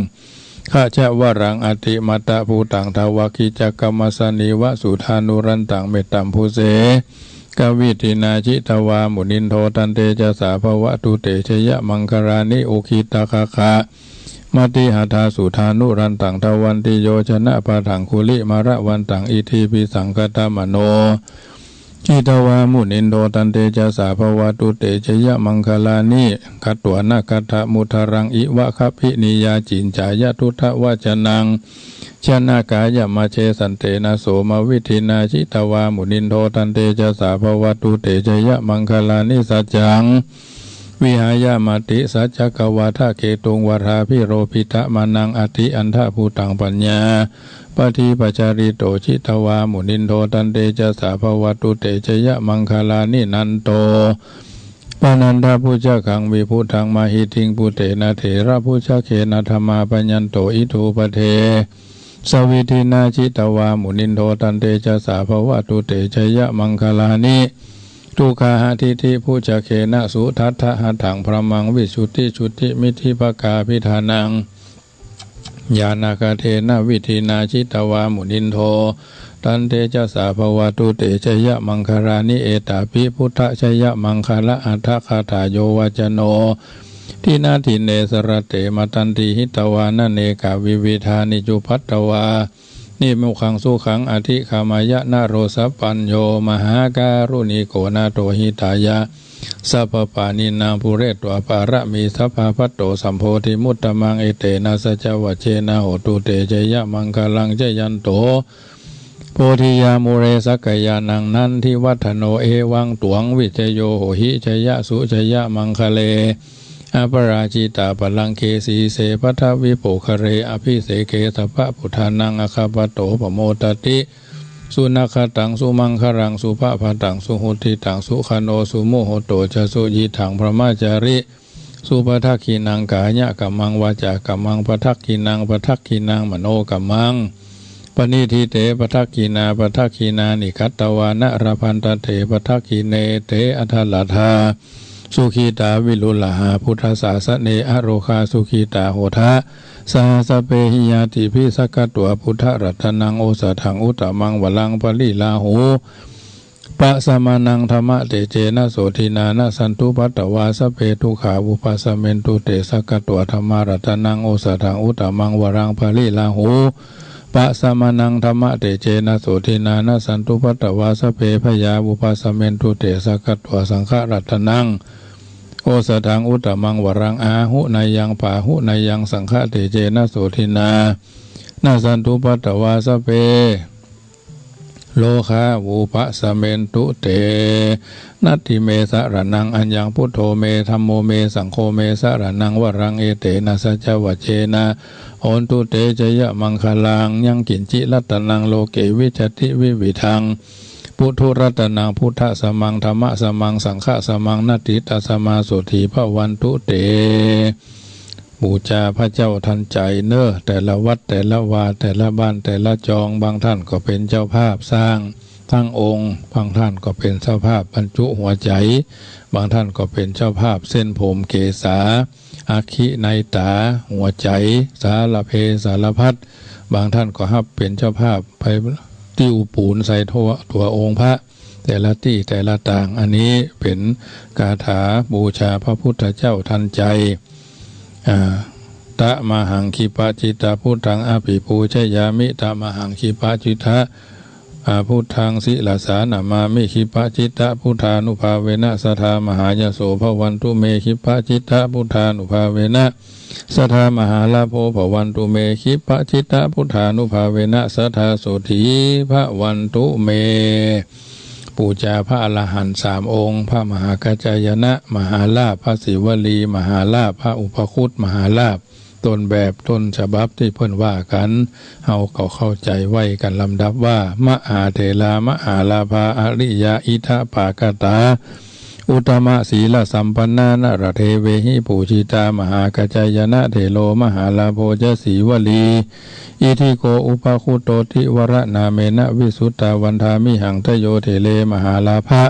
gajavaraṃ atimattabhūtaṃ dāvaggicakkamasanīva sudāruṇantaṃ mettambusekavidhinā jitavā munindo tantejasā bhavatu te jayamaṅgalāni. Ukkhittakhaggamatihatthasudāruṇantaṃ dhāvantiyojanapathaṅgulimālavantaṃ iddhībhisaṅkhatamano jitavā munindo tantejasā bhavatu te jayamaṅgalāni. Katvāna kaṭṭhamudaraṃ iva gabbhinīyā ciñcāya duṭṭhavacanaṃ janakāyamajjhe santena somavidhinā jitavā munindo tantejasā bhavatu te jayamaṅgalāni. Saccaṃ vihāya matisaccakavādaketuṃ vādābhiropitamanaṃ atiandhabhūtaṃ paññāpadīpajalito jitavā munindo tantejasā bhavatu te jayamaṅgalāni. Nandopanandabhujagaṃ vibudhaṃ mahiddhiṃ puttena therabhujagena damāpayanto iddhūpade savidhinā jitavā munindo tantejasā bhavatu te jayamaṅgalāni. Duggāhadiṭṭhibhujagena sudaṭṭhahatthaṃ brahmaṃ visuddhijutimiddhibakābhidhānaṃ ñāṇāgadena vidhinā jitavā munindo tantejasā bhavatu te jayamaṅgalāni. Etāpi buddhajayamaṅgalaaṭṭhagāthā yo vācano dinadine sarate matandī hitvānanekavividhāni cupaddavāni mokkhaṃ sukhaṃ adhigameyya naro sapañño. Mahākāruṇiko nātho hitāya sabbapāṇinaṃ pūretvā pāramī sabbā patto sambodhimuttamaṃ etena saccavajjena hotu te jayamaṅgalaṃ. Jayanto bodhiyā mūle sakyānaṃ nandivaḍḍhano evaṃ tvaṃ vijayo hohi jayassu jayamaṅgale aparājitapallaṅke sīse paṭhavipokkhare abhiseke sabbabuddhānaṃ aggappatto pamodati. Sunakkhattaṃ sumaṅgalaṃ supabhātaṃ suhuṭṭhitaṃ sukhaṇo sumuhutto ca suyiṭṭhaṃ brahmacārisu padakkhiṇaṃ kāyakammaṃ vācākammaṃ padakkhiṇaṃ padakkhiṇaṃ manokammaṃ paṇidhī te padakkhiṇā padakkhiṇāni katvāna labhantatthe padakkhiṇe. Te atthaladdhā sukhitā virūḷhā buddhasāsane arogā sukhitā hotha saha sabbehi ñātibhi. Sakkatvā buddharatanaṃ osathaṃ uttamaṃ varaṃ pariḷāhū pasamanaṃ dhammatejena sotthinā nassantupaddavā sabbe dukkhā vūpasamentu te. Sakkatvā dhammaratanaṃ osathaṃ uttamaṃ varaṃ pariḷāhū pasamanaṃ dhammatejena sotthinā nassantupaddavā sabbe bhayā vūpasamentu te. Sakkatvā saṅgharatanaṃ osathaṃ uttamaṃ varaṃ āhuneyyaṃ pāhuneyyaṃ saṅghatejena sotthinā nassantupaddavā sabbe rogā vūpasamentu te. Natthi me saraṇaṃ aññaṃ buddho me dhammo me saṅgho me saraṇaṃ varaṃ etena saccavajjena hontu te jayamaṅgalaṃ. Yaṅkiñci ratanaṃ loke vijjati vividhaṃ puthuratanaṃ buddhasamaṃ dhammasamaṃ saṅghasamaṃ natthi tasmā sotthī bhavantu te. บูชาพระเจ้าทันใจเนอะ แต่ละวัดแต่ละวาแต่ละบ้านแต่ละจอง บางท่านก็เป็นเจ้าภาพสร้างทั้งองค์ บางท่านก็เป็นเจ้าภาพบรรจุหัวใจ บางท่านก็เป็นเจ้าภาพเส้นผมเกศา อัคคิไนตา หัวใจ สาละเพสารพัด บางท่านก็ฮับเป็นเจ้าภาพไปติ้วปูนใส่ทั่ว ทั่วองค์พระ แต่ละตี้แต่ละต่าง อันนี้เป๋นคาถาบูชาพระพุทธเจ้าทันใจ อ่า Tamahaṃ khippacittabuddaṃ abhipūjayāmi. Tamahaṃ khippacittabuddaṃ sirasā namāmi. Khippacittabuddhānubhāvena sadā mahāyaso bhavantu me. Khippacittabuddhānubhāvena sadā mahālābho bhavantu me. Khippacittabuddhānubhāvena sadā sotthī bhavantu me. บูชาพระอรหันต์สามองค์ พระมหากัจจายนะมหาราช พระศิวลีมหาราช พระอุปคุตมหาราช ต้นแบบต้นฉบับตี้เปิ้นว่ากั๋น เฮาก็เข้าใจ๋ไว้กั๋นลำดับว่า มหาเถรา มหาลาภา อริยา อิทธปากตา อุตตมะสีลสัมปันนา นรเทเวหิปูจิตา มหากัจจายนะเถโร มหาลาโภจะสีวลี อิทิโกอุปคุตโตติวรนาเมนะวิสุตตา วันทามิหังทะโยเถเร มหาลาภะ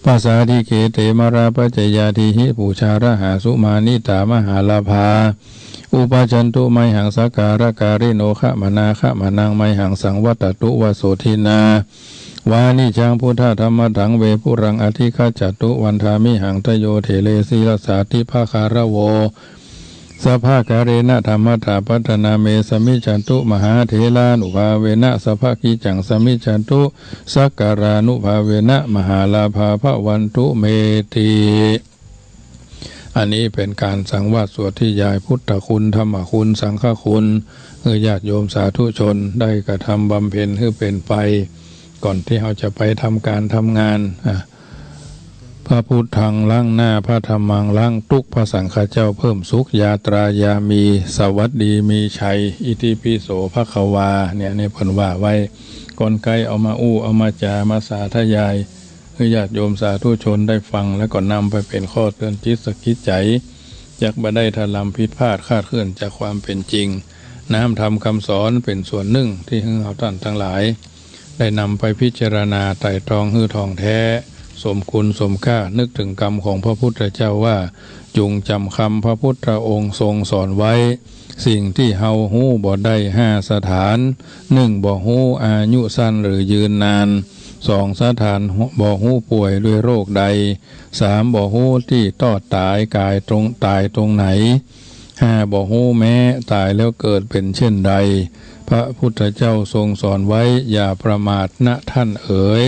ปสาธิเก เตมราปัจจยา ทีหิปูชาระหาสุมานิตา มหาลาภา อุปจันตุ ไมหัง สักการะการิโน ขมนาขมนัง ไมหัง สังวัตตุ วโสทินา วานิจัง พุทธะธัมมะถัง เวภุรัง อธิคัจฉัตตุ วันทามิหัง ทะโยเถเร สีลสา ติภคารโว สภาการเณะ ธัมมถาปัฏฐนา เม สมิจฉันตุ มหาเถรานุภาเวนะ สภกิจจัง สมิจฉันตุ สักการานุภาเวนะ มหาลาภา ภวันตุ เมติ อันนี้เป๋นก๋านสังวาสสวดนิยายพุทธคุณ ธรรมคุณ สังฆคุณ หื้อญาติโยมสาธุชนได้กระทำบำเพ็ญหื้อเป๋นไป ก่อนตี้เฮาจะไปทำก๋านทำงาน อ่ะ พระพุทธังล้างหน้า พระธัมมังล้างตุ๊กข์ พระสังฆะเจ้าเพิ่มสุข ญาตรายามี สวัสดีมีชัย อิติปิโสภะคะวา เนี่ย เนี่ยเปิ้นว่าไว้ ก่อนใก้เอามาอู้ เอามาจ๋า มาสาธยาย หื้อญาติโยมสาธุชนได้ฟัง แล้วก็นำไปเป๋นข้อเตือนจิตสะกิดใจ๋ จักบ่ได้ถลำผิดพลาดคลาดเคลื่อนจากความเป๋นจริง น้ำธรรมคำสอนเป๋นส่วนนึ่งตี้หื้อเฮาต้านตังหลาย ได้นำไปพิจารณาไตร่ตรองหื้อถ่องแท้ สมคุณสมค่า นึกเถิงกำของพระพุทธเจ้าว่า จุ่งจ๋ำคำพระพุทธองค์ทรงสอนไว้ สิ่งตี้เฮาฮู้บ่ได้ห้าสถาน นึ่ง บ่ฮู้อายุสั้นหรือยืนนาน สอง สถานบ่ฮู้ป่วยด้วยโรคใด สาม บ่ฮู้ตี้ตอดต๋าย ก๋ายตรง ต๋ายตรงไหน ห้า บ่ฮู้แม้ต๋ายแล้วเกิดเป๋นเช่นใด พระพุทธเจ้าทรงสอนไว้ อย่าประมาทนะท่านเอ๋ย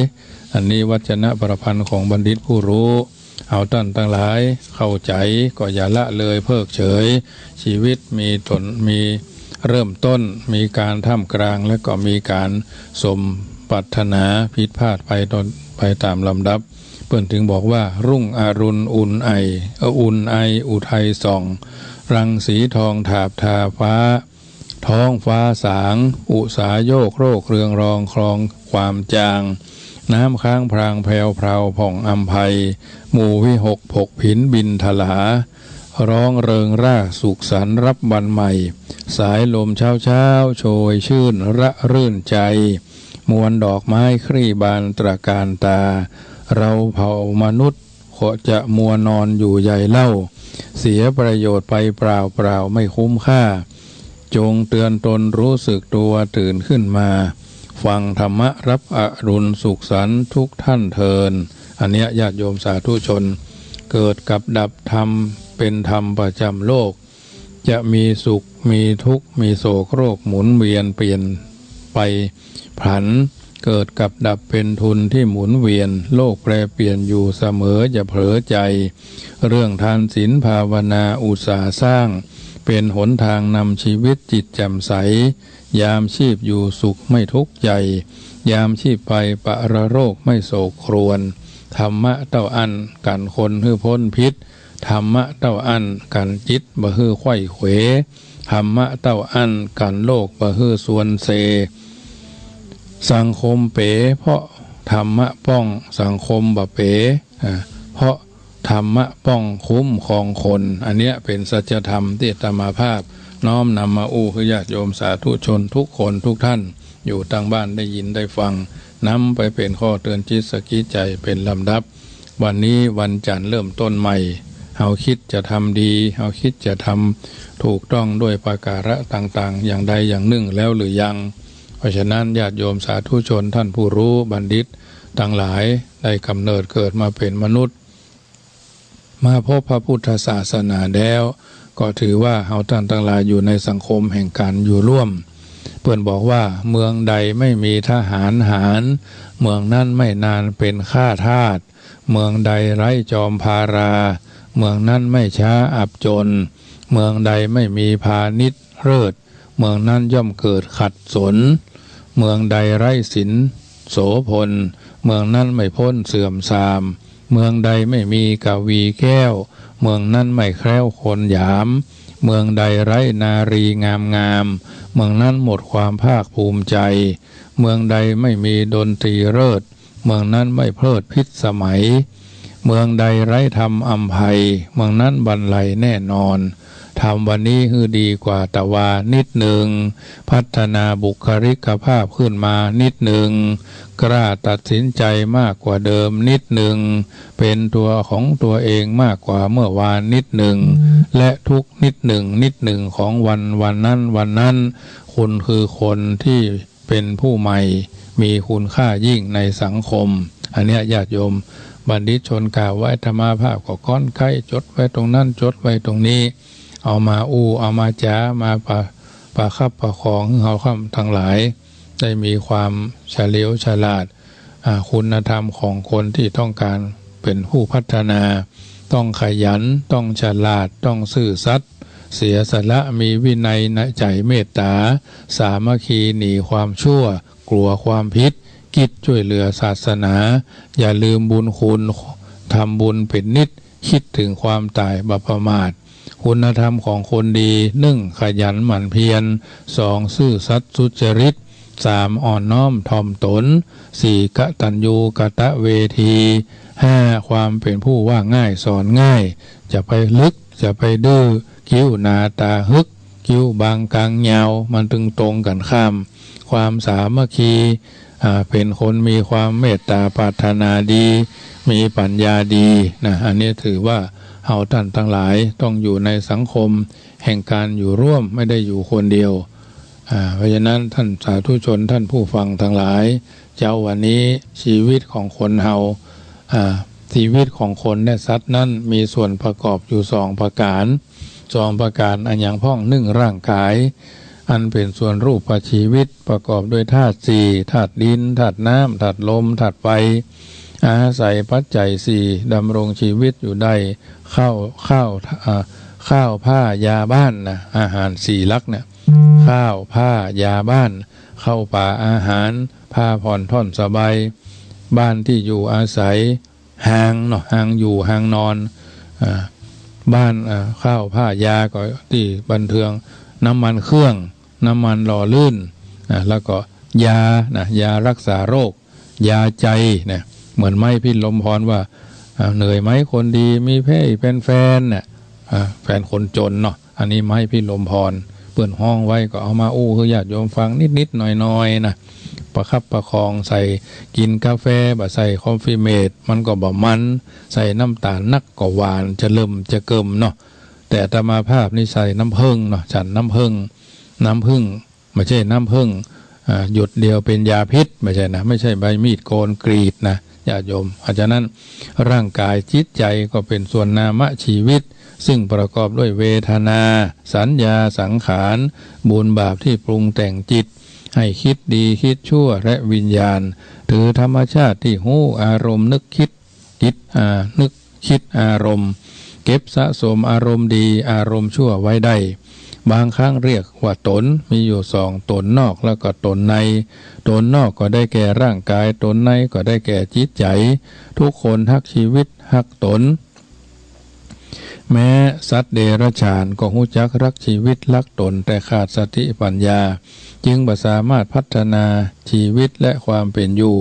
อันนี้วจนะประพันธ์ของบัณฑิตผู้รู้ เฮาต้านตังหลายเข้าใจ๋ ก็อย่าละเลยเพิกเฉย ชีวิตมีต้น มีเริ่มต้น มีก๋านท่ามกลาง และก็มีก๋านสมปรารถนา ผิดพลาดไปตอน ไปต๋ามลำดับ เปิ้นจึงบอกว่า รุ่งอรุณอุ่นไอ เอ่อ อุ่นไออุทัยส่อง รังสีทองถาบทาฟ้า ท้องฟ้าสาง อุษาโยกโรคเรืองรองคลองความจาง น้ำค้างพรางแผวพราวผ่องอำไพ หมู่วิหกผกผินบินทลา ร้องเริงร่าสุขสันต์รับวันใหม่ สายลมเช้าเช้าโชยชื่นระรื่นใจ มวลดอกไม้คลี่บานตระการตา เราเผ่ามนุษย์ ขอจะมัวนอนอยู่ใหญ่เล่า เสียประโยชน์ไปเปล่าเปล่าไม่คุ้มค่า จงเตือนตนรู้สึกตัวตื่นขึ้นมา ฟังธรรมะรับอรุณสุขสันต์ทุกท่านเทอญ อันเนี้ยญาติโยมสาธุชน เกิดกับดับธรรมเป๋นธรรมประจำโลก จะมีสุข มีทุกข์ มีโศกโรคหมุนเวียนเปลี่ยนไปผลัน เกิดกับดับเป๋นทุนที่หมุนเวียน โลกแปรเปลี่ยนอยู่เสมอ อย่าเผลอใจ เรื่องทานศีลภาวนาอุตสาหะสร้าง เป๋นหนทางนำชีวิตจิตแจ่มใส ยามชีพอยู่สุขไม่ทุกข์ใจ ยามชีพไปปรโลกไม่โศกครวญ ธรรมะเต้าอั้นกั๋นคนหื้อป๊นพิษ ธรรมะเต้าอั้นกั๋นจิตบ่หื้อไขว้เขว ธรรมะเต้าอั้นกั๋นโลกบ่หื้อซวนเซ สังคมเป๋เพราะธรรมะป้อง สังคมบ่เป๋ อ่า เพราะธรรมะป้องคุ้มครองคน อันเนี้ยเป๋นสัจธรรมตี้อาตมาภาพน้อมนำมาอู้หื้อญาติโยมสาธุชนทุกคนทุกท่าน อยู่ตางบ้านได้ยินได้ฟัง นำไปเป๋นข้อเตือนจิตสะกิดใจ๋เป๋นลำดับ วันนี้วันจันทร์เริ่มต้นใหม่ เฮาคิดจะทำดี เฮาคิดจะทำถูกต้องด้วยประการะต่างๆ อย่างใดอย่างนึ่งแล้วหรือยัง เพราะฉะนั้นญาติโยมสาธุชนท่านผู้รู้บัณฑิตตังหลาย ได้กำเนิดเกิดมาเป๋นมนุษย์ มาพบพระพุทธศาสนาแล้ว ก็ถือว่าเฮาต้านตังหลายอยู่ในสังคมแห่งก๋านอยู่ร่วม เปิ้นบอกว่า เมืองใดไม่มีทหารหาญ เมืองนั้นไม่นานเป๋นข้าทาส เมืองใดไร้จอมพารา เมืองนั้นไม่ช้าอับจน เมืองใดไม่มีพาณิชย์เลิศ เมืองนั้นย่อมเกิดขัดสน เมืองใดไร้ศีลโสภณ เมืองนั้นไม่ป๊นเสื่อมทราม เมืองใดไม่มีกวีแก้ว เมืองนั้นไม่แคล้วคนหยาม เมืองใดไร้นารีงามๆ เมืองนั้นหมดความภาคภูมิใจ เมืองใดไม่มีดนตรีเลิศ เมืองนั้นไม่เพลิดพิสมัย เมืองใดไร้ธรรมอำไพ เมืองนั้นบันไลแน่นอน ทำวันนี้หื้อดีกว่าตะวานิดหนึ่ง พัฒนาบุคลิกภาพขึ้นมานิดหนึ่ง กล้าตัดสินใจมากกว่าเดิมนิดหนึ่ง เป็นตัวของตัวเองมากกว่าเมื่อวานนิดหนึ่ง และทุกนิดหนึ่งนิดหนึ่งของวันวันนั้นวันนั้น คุณคือคนที่ เป็นผู้ใหม่ มีคุณค่ายิ่งในสังคม อันเนี้ยญาติโยม บัณฑิตชนกล่าวไว้ อาตมาภาพก็ก๊อนไก๊ จดไว้ตรงนั้น จดไว้ตรงนี้ เอามาอู้ เอามาจ๋า มาประ ประคับประคอง หื้อเฮาข้ามทั้งหลาย ได้มีความเฉลียวฉลาด อ่า คุณธรรมของคนที่ต้องการเป็นผู้พัฒนา ต้องขยัน ต้องฉลาด ต้องซื่อสัตย์ เสียสละ มีวินัย ใจ๋เมตตา สามัคคี หนีความชั่ว กลัวความผิด คิดช่วยเหลือศาสนา อย่าลืมบุญคุณ ทำบุญเป็นนิจ คิดถึงความต๋ายบ่ประมาท คุณธรรมของคนดี หนึ่ง ขยันหมั่นเพียร สอง ซื่อสัตย์สุจริต สาม อ่อนน้อมถ่อมตน สี่ กตัญญูกตเวที ห้า ความเป็นผู้ว่าง่ายสอนง่าย จะไปลึก จะไปดื้อ คิ้วหนาต๋าฮึก คิ้วบางกางยาว มันตึงตรงกั๋นข้าม ความสามัคคี อ่า เป็นคนมีความเมตต๋าปรารถนาดี มีปัญญาดีนะ อันนี้ถือว่าเฮาต้านตังหลายต้องอยู่ในสังคมแห่งการอยู่ร่วม ไม่ได้อยู่คนเดียว อ่า เพราะฉะนั้นต้านสาธุชน ต้านผู้ฟังตังหลาย เจ๊าวันนี้ชีวิตของคนเฮา อ่า ชีวิตของคนและสัตว์นั้นมีส่วนประกอบอยู่สองประก๋าน สองประก๋าน อะหยังพ่อง นึ่ง ร่างก๋าย อันเป๋นส่วนรูปชีวิต ประกอบด้วยธาตุสี่ ธาตุดิน ธาตุน้ำ ธาตุลม ธาตุไฟ อาศัยปัจจัยสี่ ดำรงชีวิตอยู่ได้ ข้าว ข้าว อ่า ข้าว ผ้า ยาบ้านนะ อาหารสี่หลักเนี่ย ข้าว ผ้า ยาบ้าน ข้าวป๋าอาหาร ผ้าผ่อนถ่อนสบาย บ้านตี้อยู่อาศัย ฮางเนาะ ฮางอยู่ ฮางนอน อ่า บ้าน อ่า ข้าว ผ้า ยา ก็ตี้บันเทิง น้ำมันเครื่อง น้ำมันหล่อลื่น อ่า แล้วก็ยานะ ยารักษาโรค ยาใจ๋นะ เหมือนไม้พิณลมพรว่า อ่า เหนื่อยไหมคนดี มีเพ่เป็นแฟนน่ะ อ่า แฟนคนจนเนาะ อันนี้ไม้พิณลมพร เปิ้นฮ้องไว้ ก็เอามาอู้หื้อญาติโยมฟังนิดๆ หน่อยๆ นะ ประคับประคอง ใส่ กิ๋นกาแฟ บ่ใส่คอฟฟีเมด มันก็บ่มัน ใส่น้ำต๋าลนักก็หวาน จะเลิ่มจะเกิ่มเนาะ แต่อาตมาภาพนี่ใส่น้ำผึ้งเนาะ ฉันน้ำผึ้ง น้ำผึ้ง ไม่ใช่น้ำผึ้ง อ่า หยดเดียวเป๋นยาพิษ ไม่ใช่นะ ไม่ใช่ใบมีดโกนกรีดนะ ญาติโยม เพราะฉะนั้น ร่างก๋ายจิตใจ๋ก็เป๋นส่วนนามชีวิต ซึ่งประกอบด้วยเวทนา สัญญา สังขาร บุญบาปที่ปรุงแต่งจิต ให้คิดดีคิดชั่ว และวิญญาณ ถือธรรมชาติที่ฮู้อารมณ์นึกคิด จิต อ่า นึกคิดอารมณ์ เก็บสะสมอารมณ์ดี อารมณ์ชั่วไว้ได้ บางครั้งเรียกว่าต๋น มีอยู่สอง ต๋นนอกแล้วก็ต๋นใน ต๋นนอกก็ได้แก่ร่างก๋าย ต๋นในก็ได้แก่จิตใจ๋ ทุกคนฮักชีวิต ฮักต๋น แม้สัตว์เดรัจฉานก็ฮู้จักฮักชีวิตฮักต๋น แต่ขาดสติปัญญา จึงบ่สามารถพัฒนาชีวิตและความเป๋นอยู่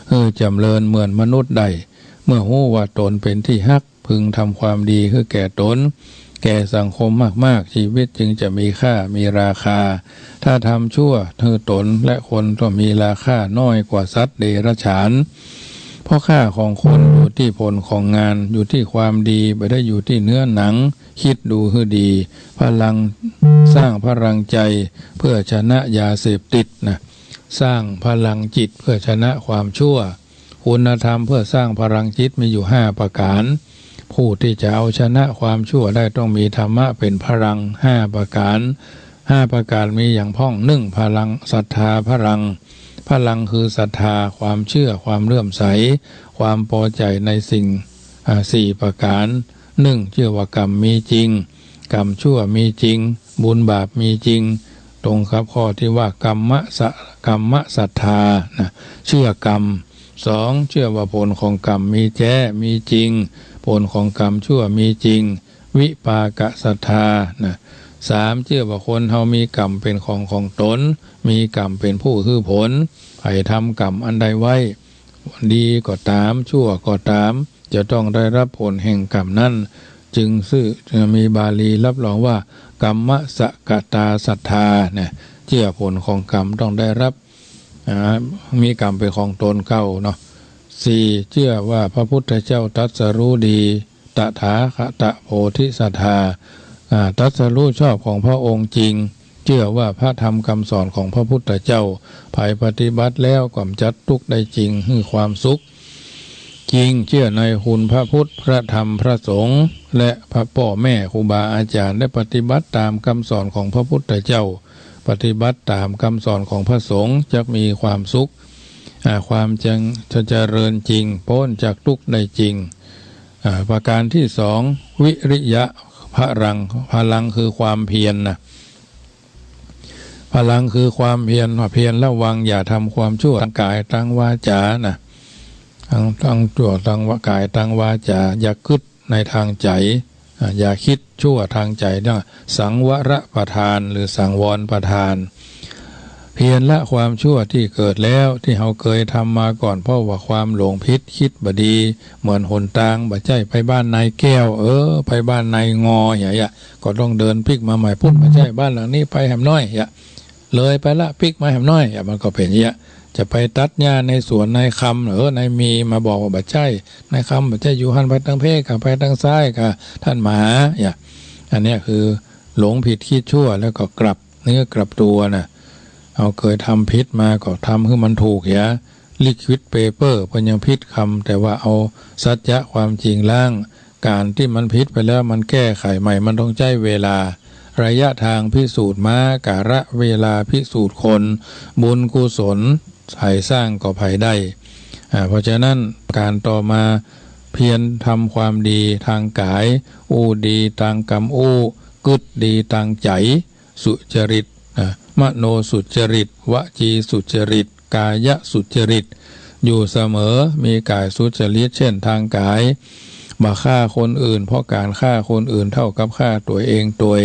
หื้อจ๋ำเริญเหมือนมนุษย์ได้ เมื่อฮู้ว่าต๋นเป๋นตี้ฮัก พึงทำความดีหื้อแก่ต๋น แก่สังคมมากๆ ชีวิตจึงจะมีค่า มีราคา ถ้าทำชั่วหื้อต๋นและคนก็มีราคาน้อยกว่าสัตว์เดรัจฉาน เพราะค่าของคนอยู่ตี้ผลของงาน อยู่ตี้ความดี บ่ได้อยู่ตี้เนื้อหนัง คิดดูหื้อดี พลัง สร้างพลังใจ๋เพื่อชนะยาเสพติดนะ สร้างพลังจิตเพื่อชนะความชั่ว คุณธรรมเพื่อสร้างพลังจิตมีอยู่ห้าประก๋าน ผู้ตี้จะเอาชนะความชั่วได้ต้องมีธรรมะเป๋นพลังห้าประก๋าน ห้าประก๋านมีอย่างพ่อง นึ่ง พลังศรัทธาพลัง พลังคือศรัทธา ความเชื่อ ความเลื่อมใส ความปอใจ๋ในสิ่ง อ่า สี่ประก๋าน นึ่ง เชื่อว่ากรรมมีจริง กรรมชั่วมีจริง บุญบาปมีจริง ตรงกับข้อตี้ว่ากัมมะสะ กัมมะศรัทธานะ เชื่อกรรม สอง เชื่อว่าผลของกรรมมีแจ๊ มีจริง ผลของกรรมชั่วมีจริง วิปากะศรัทธานะ สาม เชื่อว่าคนเฮามีกรรมเป๋นของของต๋น มีกรรมเป๋นผู้หื้อผล ใผทำกรรมอันใดไว้ ดีก็ต๋าม ชั่วก็ต๋าม จะต้องได้รับผลแห่งกรรมนั้น จึงซื่อ มีบาลีรับรองว่า กัมมะสะกะตาศรัทธา นะ เจื้อผลของกรรมต้องได้รับ อ่า มีกรรมเป็นของตนเก่าเนาะ สี่ เจื้อว่าพระพุทธเจ้าตรัสรู้ดี ตถาคตโพธิสัตถา อ่า ตรัสรู้ชอบของพระองค์จริง เจื้อว่าพระธรรมคำสอนของพระพุทธเจ้า ใผปฏิบัติแล้วกำจัดทุกข์ได้จริง หื้อความสุขจริง เจื้อในคุณพระพุทธ พระธรรม พระสงฆ์ และพระป้อแม่ครูบาอาจารย์ ได้ปฏิบัติตามคำสอนของพระพุทธเจ้า ปฏิบัติตามคำสอนของพระสงฆ์ จักมีความสุข อ่า ความจัง จะเจริญจริง ป๊นจากทุกข์ได้จริง อ่า ประการที่สอง วิริยะพลัง พลังคือความเพียรนะ พลังคือความเพียร เพียรระวังอย่าทำความชั่ว ตางกายตางวาจานะ ตาง ตางจั่ว ตางวา กายตางวาจา อย่ากึ๊ดในตางใจ๋ อ่า อย่าคิดชั่วตางใจ๋นะ สังวรประทาน หรือสังวรประทาน เพียรละความชั่วตี้เกิดแล้ว ตี้เฮาเกยทำมาก่อน เพราะว่าความหลงผิด คิดบ่ดี เหมือนหนตาง บ่ใจ้ไปบ้านนายแก้ว เออ ไปบ้านนายงอ อย่างเงี้ย ก็ต้องเดินปิ๊กมาใหม่ ปุ้น บ่ใจ้ บ้านหลังนี้ไปแหมน้อย อย่างเงี้ย เลยไปละ ปิ๊กมาแหมน้อย อย่างเงี้ย มันก็เป๋นอย่างเงี้ย จะไปตัดหญ้าในสวนนายคำ เออ นายมีมาบอกว่าบ่ใจ้ นายคำบ่ใจ้อยู่หั้น ไปตางเพกะ ไปตางซ้ายกะ ท่านมหา อย่างเงี้ย อันเนี้ยคือหลงผิดคิดชั่ว แล้วก็กลับเนื้อกลับตัวนะ เฮาเกยทำผิดมาก็ทำหื้อมันถูกเหีย liquid paper เปิ้นยังผิดกำ แต่ว่าเอาสัจจะความจริงล้าง ก๋านตี้มันผิดไปแล้วมันแก้ไขใหม่ มันต้องใจ๊เวลา ระยะตางพิสูจน์ม้า กาละเวลาพิสูจน์คน บุญกุศลใผสร้างก็ใผได้ อ่า เพราะฉะนั้นก๋านต่อมา เพียรทำความดีตางก๋าย อู้ดีตางกำอู้ กึ๊ดดีตางใจ๋ สุจริต นะ มโนสุจริต วจีสุจริต กายสุจริต อยู่เสมอ มีก๋ายสุจริต เช่น ตางก๋าย บ่ฆ่าคนอื่น เพราะก๋านฆ่าคนอื่นเท่ากับฆ่าตั๋วเองตวย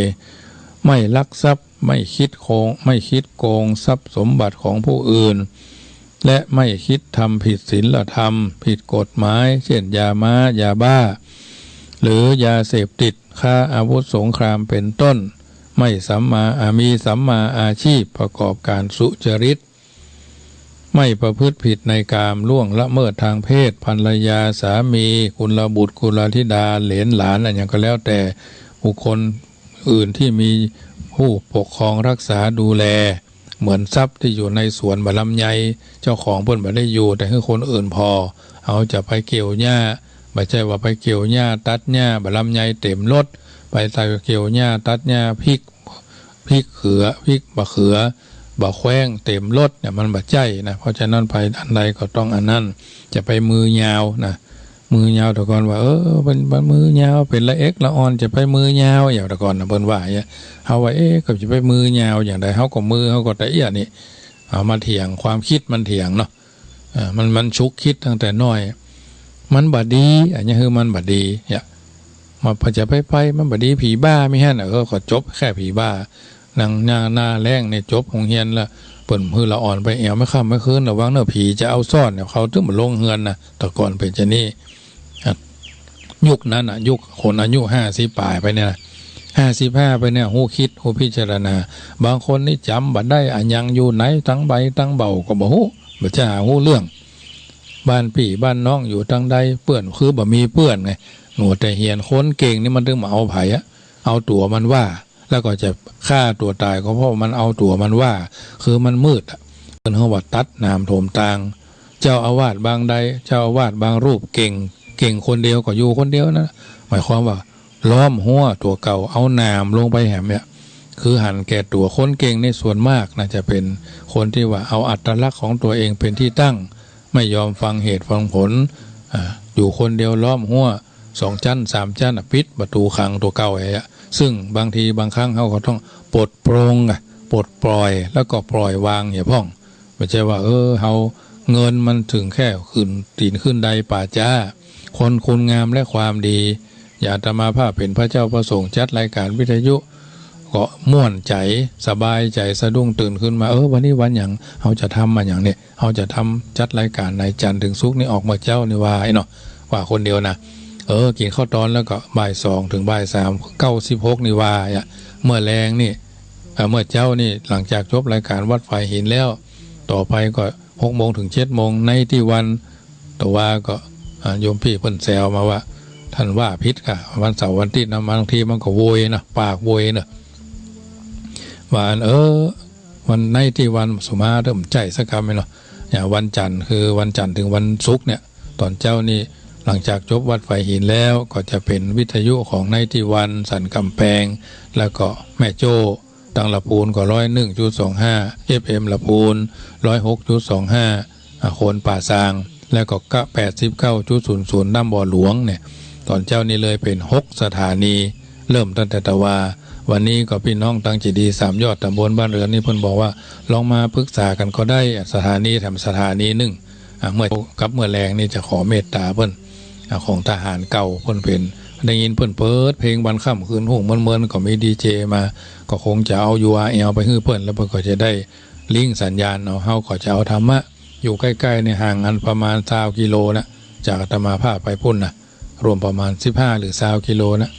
ไม่ลักทรัพย์ ไม่คิดโกง ไม่คิดโกงทรัพย์สมบัติของผู้อื่น และไม่คิดทำผิดศีลธรรม ผิดกฎหมาย เช่น ยาม้า ยาบ้า หรือยาเสพติด ค้าอาวุธสงครามเป็นต้น ไม่สัมมา อ่า มีสัมมาอาชีพ ประกอบก๋านสุจริต ไม่ประพฤติผิดในกาม ล่วงละเมิดตางเพศ ภรรยา สามี กุลบุตร กุลธิดา เหลนหลาน อะหยังก็แล้วแต่ บุคคลอื่นตี้มีผู้ปกครองรักษาดูแล เหมือนทรัพย์ตี้อยู่ในสวนบ่าลำไย เจ้าของเปิ้นบ่ได้อยู่ แต่หื้อคนอื่นผ่อ เฮาจะไปเกี่ยวหญ้า บ่ใจ้ว่าไปเกี่ยวหญ้า ตัดหญ้า บ่าลำไยเต๋มรถ ไปใส่เกี่ยวหญ้า ตัดหญ้า พริก พริกเขือ พริกบ่าเขือ บ่าแขว้งเต๋มรถเนี่ย มันบ่ใจ้นะ เพราะฉะนั้นไปอันใดก็ต้องอันนั้น จะไปมือยาวนะ มือยาว แต่ก่อนว่า เออ เปิ้น เปิ้นมือยาว เป๋นละเอ็ดละอ่อน จะไปมือยาว อย่างแต่ก่อนนะ เปิ้นว่าอย่างเงี้ย เฮาว่า เอ๊ะ ก็จะไปมือยาวอย่างใด เฮาก็มือ เฮาก็ตะเอี้ยนี่ เอามาเถียง ความคิดมันเถียงเนาะ อ่า มัน มันฉุกคิดตั้งแต่น้อย มันบ่ดี อะหยังหื้อมันบ่ดี เนี่ย มา พอจะไปไป มันบ่ดี ผีบ้ามีหั้นน่ะ เออ ก็จบแค่ผีบ้า หน้า หน้าแล้งนี่จบโฮงเฮียนละ เปิ้นหื้อละอ่อนไปแอ่วไม่ค่ำไม่คืน ระวังเน่อ ผีจะเอาซ่อนเนี่ย เขาตึงบ่ลงเฮือนนะ แต่ก่อนเป๋นจะนี้ อ่ะ ยุคนั้นน่ะ ยุคคนอายุห้าสิบป๋ายไปเนี่ยนะ ห้าสิบห้าไปเนี่ย ฮู้คิด ฮู้พิจารณา บางคนนี่จ๋ำบ่ได้ อะหยังอยู่ไหน ตังใบตังเบ่าก็บ่ฮู้ บ่จะหาฮู้เรื่อง บ้านปี้บ้านน้องอยู่ตังใด เปื้อนคือบ่มีเปื้อนไง หนัวแต่เหียน คนเก่งนี่มันตึงบ่เอาใผอะ เอาตั๋วมันว่า แล้วก็จะฆ่าตั๋วต๋ายก็เพราะมันเอาตั๋วมันว่า คือมันมืดอะ เปิ้นฮ้องว่าตัดหนามถมตาง เจ้าอาวาสบางใด เจ้าอาวาสบางรูปเก่ง เก่งคนเดียวก็อยู่คนเดียวนะ หมายความว่าล้อมฮั้วตั๋วเก่า เอาหนามลงไปแหมเนี่ย คือหันแก่ตั๋ว คนเก่งนี่ส่วนมากนะ จะเป๋นคนตี้ว่าเอาอัตลักษณ์ของตั๋วเองเป๋นตี้ตั้ง ไม่ยอมฟังเหตุฟังผล อ่า อยู่คนเดียวล้อมฮั้ว สองจั๊นสามจั๊นอะ ปิดประตู๋ขังตั๋วเก่าไอ้อะ ซึ่งบางทีบางครั้งเฮาก็ต้องปลดปลงอะ ปลดปล่อย แล้วก็ปล่อยวางเหียพ่อง บ่ใจ้ว่า เออ เฮา เงินมันตึงแค่ขึ้นตี๋นขึ้นใดป่าจ๊า คนคุณงามและความดี อย่างอาตมาภาพเป๋นพระเจ้าพระสงฆ์จัดรายการวิทยุ ก็ม่วนใจ๋ สบายใจ๋ สะดุ้งตื่นขึ้นมา เออ วันนี้วันหยัง เฮาจะทำมาหยังเนี่ย เฮาจะทำจัดรายการในจันทร์ถึงศุกร์นี่ออกเมื่อเจ๊านี่ว่าไอ้เนาะ ว่าคนเดียวนะ เออ กิ๋นข้าวตอนแล้วก็บ่ายสองเถิงบ่ายสาม เก้าสิบหก นี่ว่า เมื่อแลงนี่ เอ่อ เมื่อเจ๊านี่ หลังจากจบรายก๋านวัดฝายหินแล้ว ต่อไปก็หกโมงเถิงเจ็ดโมง ในตี้วัน แต่ว่าก็ อ่า โยมปี้เปิ้นแซวมาว่า ต้านว่าผิดก่ะ วันเสาร์วันอาทิตย์นะ บางทีมันก็โวยนะ ปากโวยนะ ว่าอัน เออ วันในตี้วัน สุมาเติมใจ๊สักกำเนาะ เนี่ย วันจันทร์ คือวันจันทร์เถิงวันศุกร์เนี่ย ต๋อนเจ๊านี่ หลังจากจบวัดฝายหินแล้ว ก็จะเป๋นวิทยุของในตี้วัน สันก๋ำแปง แล้วก็แม่โจ้ ตังละปูนก็ ร้อยหนึ่งจุดสองห้า เอฟเอ็ม ละปูน ร้อยหกจุดสองห้า อ่า โคนป่าซาง แล้วก็ แปดสิบเก้าจุดศูนย์ศูนย์ น้ำบ่อหลวงเนี่ย ต๋อนเจ๊านี่เลยเป๋นหกสถานี เริ่มตั้งแต่ตะวา วันนี้ก็ปี้น้องตังเจดีย์สามยอด ต๋ำบลบ้านเรือนนี่เปิ้นบอกว่า ลองมาปรึกษากั๋นก็ได้ สถานีแถมสถานีนึ่ง อ่า เมื่อกับเมื่อแลงนี่จะขอเมตต๋าเปิ้น อ่า ของทหารเก่าเปิ้นเป๋น ได้ยินเปิ้นเปิดเพลงวันค่ำคืนฮุ่งเมินๆ ก็มีดีเจมา ก็คงจะเอา ยูอาร์แอล ไปหื้อเปิ้น แล้วเปิ้นก็จะได้ลิงก์สัญญาณเอา เฮาก็จะเอาธรรมะ อยู่ใก้ๆ เนี่ย ห่างกั๋นประมาณซาวกิโลนะ จากอาตมาภาพไปปู้นนะ รวมประมาณสิบห้าหรือซาวกิโลนะ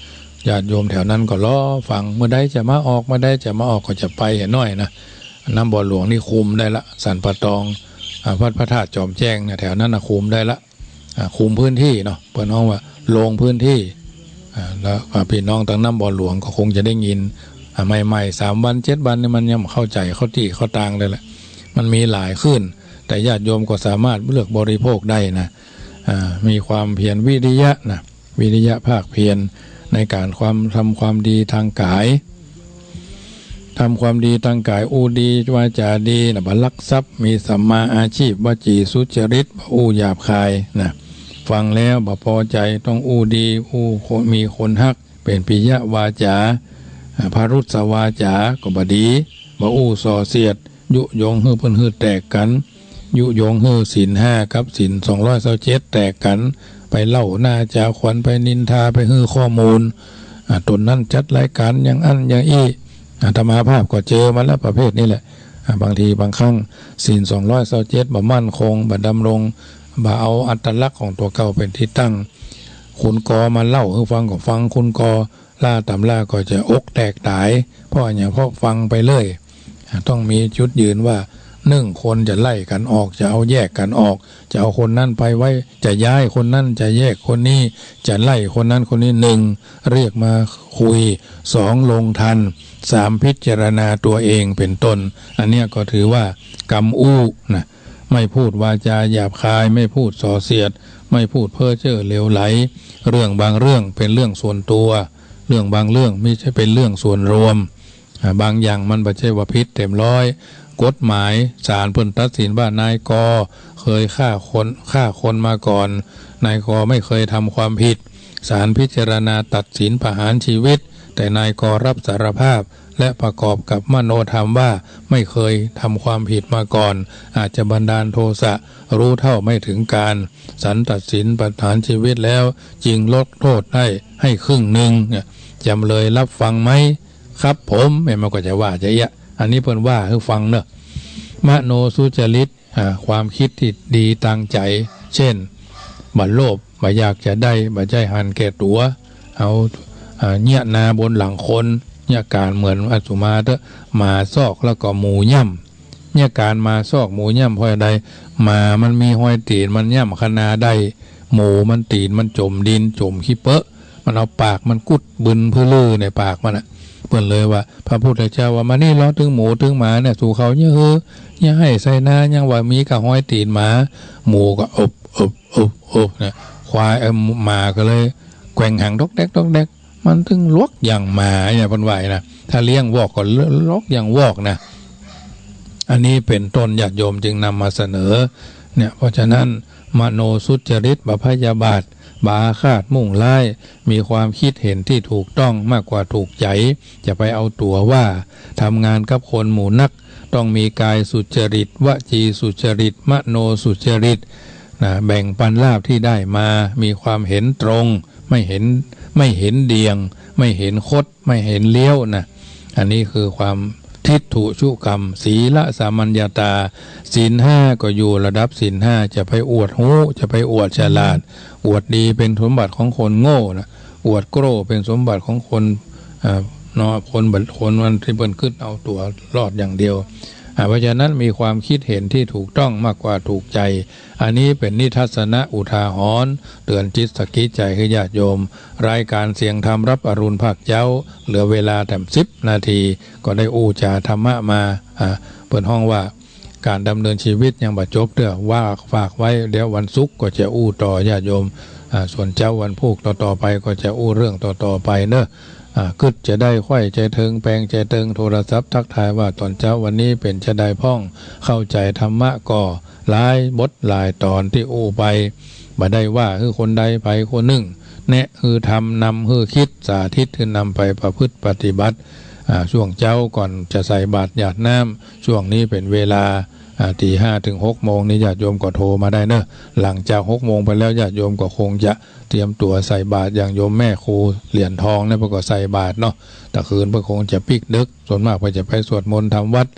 ญาติโยมแถวนั้นก็รอฟัง เมื่อใดจะมาออก เมื่อใดจะมาออก ก็จะไปหั้นหน้อยนะ น้ำบ่อหลวงนี่คุมได้ละ สันป่าตอง อ่า วัดพระธาตุจอมแจ้งเนี่ย แถวนั้นนะคุมได้ละ อ่า คุมพื้นที่เนาะ เปิ้นฮ้องว่าลงพื้นที่ อ่า แล้ว อ่า ปี้น้องตังน้ำบ่อหลวงก็คงจะได้ยิน อ่า ใหม่ๆ สามวันเจ็ดวันนี่มันยังบ่เข้าใจ๋เข้าตี้เข้าตางเลยแหละ มันมีหลายคลื่น แต่ญาติโยมก็สามารถเลือกบริโภคได้นะ อ่า มีความเพียรวิริยะนะ วิริยะภาคเพียรในก๋านความ ทำความดีตางก๋าย ทำความดีตางก๋าย อู้ดี วาจ๋าดีนะ บ่ลักทรัพย์ มีสัมมาอาชีพ วจีสุจริต บ่อู้หยาบคายนะ ฟังแล้วบ่ปอใจ๋ ต้องอู้ดี อู้คน มีคนฮัก เป๋นปิยวาจ๋า อ่า พรุสวาจ๋า ก็บ่ดี บ่อู้ส่อเสียด ยุยงหื้อเปิ้นหื้อแตกกั๋น ยุยงหื้อศีลห้ากับศีลสองร้อยซาวเจ็ดแตกกั๋น ไปเล่าหน้าจ๋าขวัญ ไปนินทา ไปหื้อข้อมูล อ่า ต๋นนั้นจัดรายก๋านอย่างอั้นอย่างอี้ อาตมาภาพก็เจอมาแล้วประเภทนี้แหละ อ่า บางทีบางครั้งศีลสองร้อยซาวเจ็ดบ่มั่นคง บ่ดำรง บ่เอาอัตลักษณ์ของตั๋วเก่าเป๋นตี้ตั้ง คุณกอมาเล่าหื้อฟังก็ฟังคุณกอ ล่าต๋ำราก็จะอกแตกต๋าย เพราะอะหยัง เพราะฟังไปเรื่อย อ่า ต้องมีจุดยืนว่า นึ่ง ควรจะไล่กั๋นออก จะเอาแยกกั๋นออก จะเอาคนนั้นไปไว้ จะย้ายคนนั้น จะแยกคนนี้ จะไล่คนนั้นคนนี้ นึ่ง เรียกมาคุย สอง ลงทัน สาม พิจารณาตัวเอง เป๋นต้น อันเนี้ยก็ถือว่ากำอู้นะ ไม่พูดวาจ๋าหยาบคาย ไม่พูดส่อเสียด ไม่พูดเพ้อเจ้อเหลวไหล เรื่องบางเรื่องเป๋นเรื่องส่วนตัว เรื่องบางเรื่องบ่ใจ้เป๋นเรื่องส่วนรวม อ่า บางอย่างมันบ่ใจ้ว่าผิดเต็มร้อย กฎหมาย ศาลเปิ้นตัดสินว่านายกอเคยฆ่าคน ฆ่าคนมาก่อน นายกอไม่เคยทำความผิด ศาลพิจารณาตัดสินประหารชีวิต แต่นายกอรับสารภาพ และประกอบกับมโนธรรมว่าไม่เคยทำความผิดมาก่อน อาจจะบันดาลโทสะ รู้เท่าไม่ถึงการ ศาลตัดสินประหารชีวิตแล้ว จึงลดโทษได้ให้ครึ่งนึ่ง เนี่ย จำเลยรับฟังไหม ครับผม เนี่ย มันก็จะว่าจะเอี้ย อันนี้เปิ้นว่าหื้อฟังเนาะ มโนสุจริต อ่า ความคิดตี้ดีตางใจ๋ เช่น บ่โลภ บ่อยากจะได้ บ่ใจ้หันแก่ตั๋ว เอา อ่า เยียะนาบนหลังคน เยียะก๋านเหมือนอาตมาเต๊อะ หมาซอกแล้วก็หมูย่ำ เยียะก๋านหมาซอกหมูย่ำ เพราะใด หมามันมีฮอยตี๋น มันย่ำคะนาได้ หมูมันตี๋นมันจ๋มดิน จ๋มขี้เป๊อะ มันเอาปากมันกุดบึนพื้อลือในปากมันน่ะ เปิ้นเลยว่า พระพุทธเจ้าว่า มานี่ลอ ตึงหมูตึงหมาเนี่ย สูเขาเยียะหื้อ เยียะหื้อใส่นา ยังว่ามีก้าฮอยตี๋นหมา หมูก็อบอบอบอบนะ ควาย เอ่อ หมาก็เลยแกว่งหางดอกแดกดอกแดก มันตึงหลวกอย่างหมาเนี่ย เปิ้นว่านะ ถ้าเลี้ยงวอกก็หลวกอย่างวอกนะ อันนี้เป๋นต้น ญาติโยมจึงนำมาเสนอ เนี่ย เพราะฉะนั้น มโนสุจริต บ่พยาบาท บ่อาฆาตมุ่งร้าย มีความคิดเห็นที่ถูกต้องมากกว่าถูกใจ๋ จะไปเอาตั๋วว่า ทำงานกับคนหมู่นัก ต้องมีกายสุจริต วจีสุจริต มโนสุจริต นะ แบ่งปันลาภที่ได้มา มีความเห็นตรง ไม่เห็น ไม่เห็นเดี่ยง ไม่เห็นคด ไม่เห็นเลี้ยวนะ อันนี้คือความ ทิฏฐุชุกรรม ศีลสามัญญตา ศีลห้าก็อยู่ระดับศีลห้า จะไปอวดฮู้ จะไปอวดฉลาด อวดดีเป็นสมบัติของคนโง่นะ อวดโก้เป็นสมบัติของคน อ่า เนาะ คนบัด คนมันที่เปิ้นกึ๊ดเอาตั๋วรอดอย่างเดียว อ่า เพราะฉะนั้นมีความคิดเห็นที่ถูกต้องมากกว่าถูกใจ อันนี้เป๋นนิทัศนะอุทาหรณ์ เตือนจิตสะกิดใจ๋หื้อญาติโยม รายการเสียงธรรมรับอรุณภาคเจ๊า เหลือเวลาแหมสิบนาที ก็ได้อู้จ๋าธรรมะมา อ่า เปิ้นฮ้องว่า ก๋านดำเนินชีวิตยังบ่จบเตื้อ ว่าฝากไว้ เดี๋ยววันศุกร์ก็จะอู้ต่อญาติโยม อ่า ส่วนเจ๊าวันพูกต่อๆ ไปก็จะอู้เรื่องต่อๆ ไปเนาะ อ่า กึ๊ดจะได้ใค่ใจ๋เถิง แปงใจ๋เถิง โทรศัพท์ทักทายว่าต๋อนเจ๊าวันนี้เป๋นจาใดพ่อง เข้าใจ๋ธรรมะก็หลายบทหลายต๋อนตี้อู้ไป บ่ได้ว่าหื้อคนใดใผคนนึ่ง แนะหื้อทำ นำหื้อคิด สาธิตหื้อนำไปประพฤติปฏิบัติ อ่า ช่วงเจ๊าก่อนจะใส่บาตรหยาดน้ำ ช่วงนี้เป๋นเวลา อ่า ตีห้าเถิงหกโมงนี่ญาติโยมก็โทรมาได้เนาะ หลังจากหกโมงไปแล้วญาติโยมก็คงจะเตรียมตั๋วใส่บาตร อย่างโยมแม่ครูเหรียญทองเนี่ยเปิ้นก็ใส่บาตรเนาะ ตะคืนเปิ้นคงจะปิ๊กดึก ส่วนมากเปิ้นจะไปสวดมนต์ทำวัตร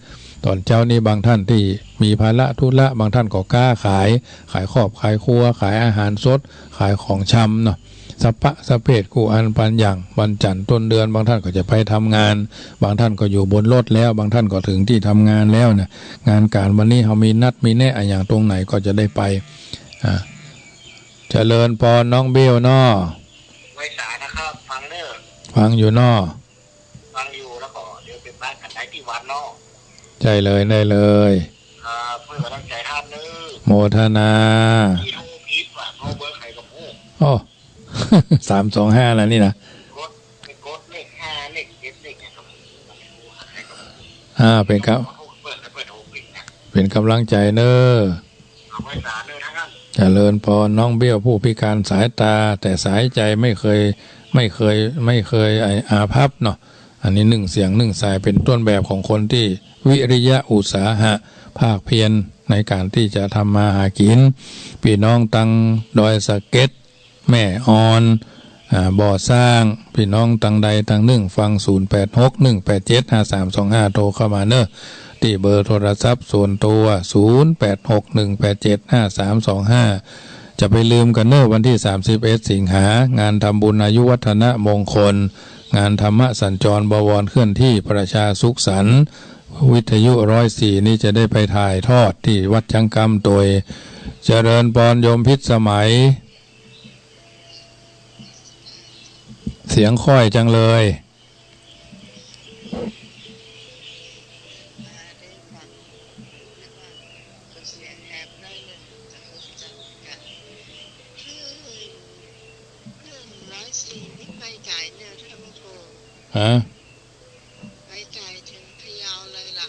ต๋อนเจ๊านี้บางท่านตี้มีภาระธุระ บางท่านก็ก๊าขาย ขายครอบขายครัว ขายอาหารสด ขายของชำเนาะ สัพพะสัพเพศกู้อันปันอย่าง วันจันทร์ต้นเดือน บางท่านก็จะไปทำงาน บางท่านก็อยู่บนรถแล้ว บางท่านก็เถิงตี้ทำงานแล้วเนี่ย งานก๋านวันนี้เฮามีนัดมีแนะอะหยังตรงไหนก็จะได้ไป อ่า เจริญปอนน้องเบลเนาะ ไหว้สานะครับ ฟังเน้อ ฟังอยู่เนาะ ฟังอยู่ แล้วก็เดี๋ยวไปปะกั๋นได้ตี้วัดเนาะ ใจ้เลย ได้เลย ครับ เปิ้นก็ตั้งใจ๋ทำเน้อ โมทนา มีโทรผิดว่ะ โทรเบอร์ใผก็บ่ฮู้ โอ้ สามสองห้า แล้วนี่นะ กด ไปกดเลขห้า เลขเจ็ด เลขหยังก็บ่ฮู้ ใผก็บ่ฮู้ อ่า เป๋นครับ เปิ้น เปิ้นโทรผิดนะ เป๋นก๋ำลังใจ๋เน้อ เอาไว้สาเน้อทั้งนั้น เจริญปอนน้องเบล ผู้พิการสายตา แต่สายใจ๋ไม่เคย ไม่เคย ไม่เคยไอ้อาภัพเนาะ อันนี้นึ่งเสียงนึ่งสาย เป๋นต้นแบบของคนตี้วิริยะอุตสาหะ ภาคเพียรในก๋านตี้จะทำมาหากิ๋น ปี้น้องตังดอยสะเก็ด แม่อ่อน อ่า บ่อสร้าง ปี้น้องตังใดตังนึ่งฟัง ศูนย์แปดหก หนึ่งแปดเจ็ด ห้าสามสองห้า โทรเข้ามาเน้อ ตี้เบอร์โทรศัพท์ส่วนตั๋ว ศูนย์แปดหก หนึ่งแปดเจ็ด ห้าสามสองห้า จะไปลืมกั๋นเน้อ วันตี้สามสิบเอ็ดสิงหา งานทำบุญอายุวัฒนมงคล งานธรรมสัญจรบวรเคลื่อนที่ประชาสุขสันต์ วิทยุร้อยสี่นี่จะได้ไปถ่ายทอดตี้วัดจั๊งกำโตย เจริญปอนโยมพิสมัย เสียงค่อยจังเลย ฮะ ไปไก๋เถิงพะเยาเลยล่ะ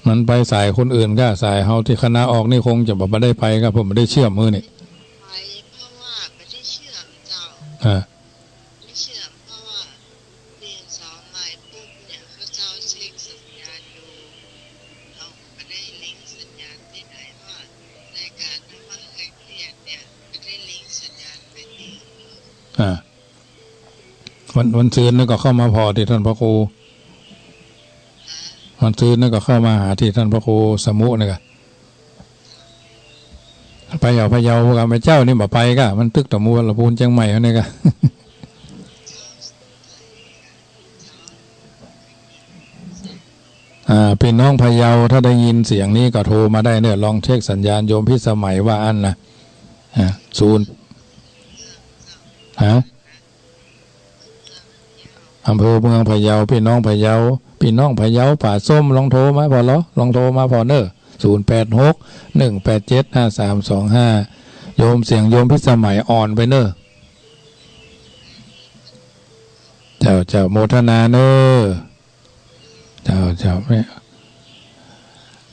มันไปสายคนอื่นก้า สายเฮาตี้คณะออกนี่คงจะบ่ บ่ได้ไปก้า เพราะบ่ได้เชื่อมหื้อนี่ ไป เพราะว่าบ่ได้เชื่อมเจ้า อ่า ไม่เชื่อม เพราะว่าเปลี่ยนเสาใหม่ปุ๊บเนี่ย เขาเจ้าเช็คสัญญาณดู เขาบ่ได้ลิงก์สัญญาณตี้ไหน เพราะว่ารายการธรรมะคลายเครียดเนี่ย บ่ได้ลิงก์สัญญาณไปตี้ อ่า วัน วันซืนนี่ก็เข้ามาผ่อตี้ต้านพระครู วันซืนนี่ก็เข้ามาหาตี้ต้านพระครูสมุนี่ก้า ไปเอาพะเยา พวกข้าพเจ้านี่บ่ไปก้า มันตึกตะมูลละพูนเจียงใหม่เฮานี่ก้า อ่า ปี้น้องพะเยา ถ้าได้ยินเสียงนี้ก็โทรมาได้เน้อ ลองเช็คสัญญาณโยมพิสมัยว่าอั้นนะ อ่า ศูนย์ ฮะ อำเภอเมืองพะเยา ปี้น้องพะเยา ปี้น้องพะเยาป่าส้ม ลองโทรมาผ่อลอ ลองโทรมาผ่อเน้อ ศูนย์แปดหก หนึ่งแปดเจ็ด ห้าสามสองห้า โยมเสียงโยมพิสมัยอ่อนไปเน้อ เจ้า เจ้า โมทนาเน้อ เจ้า เจ้า แม่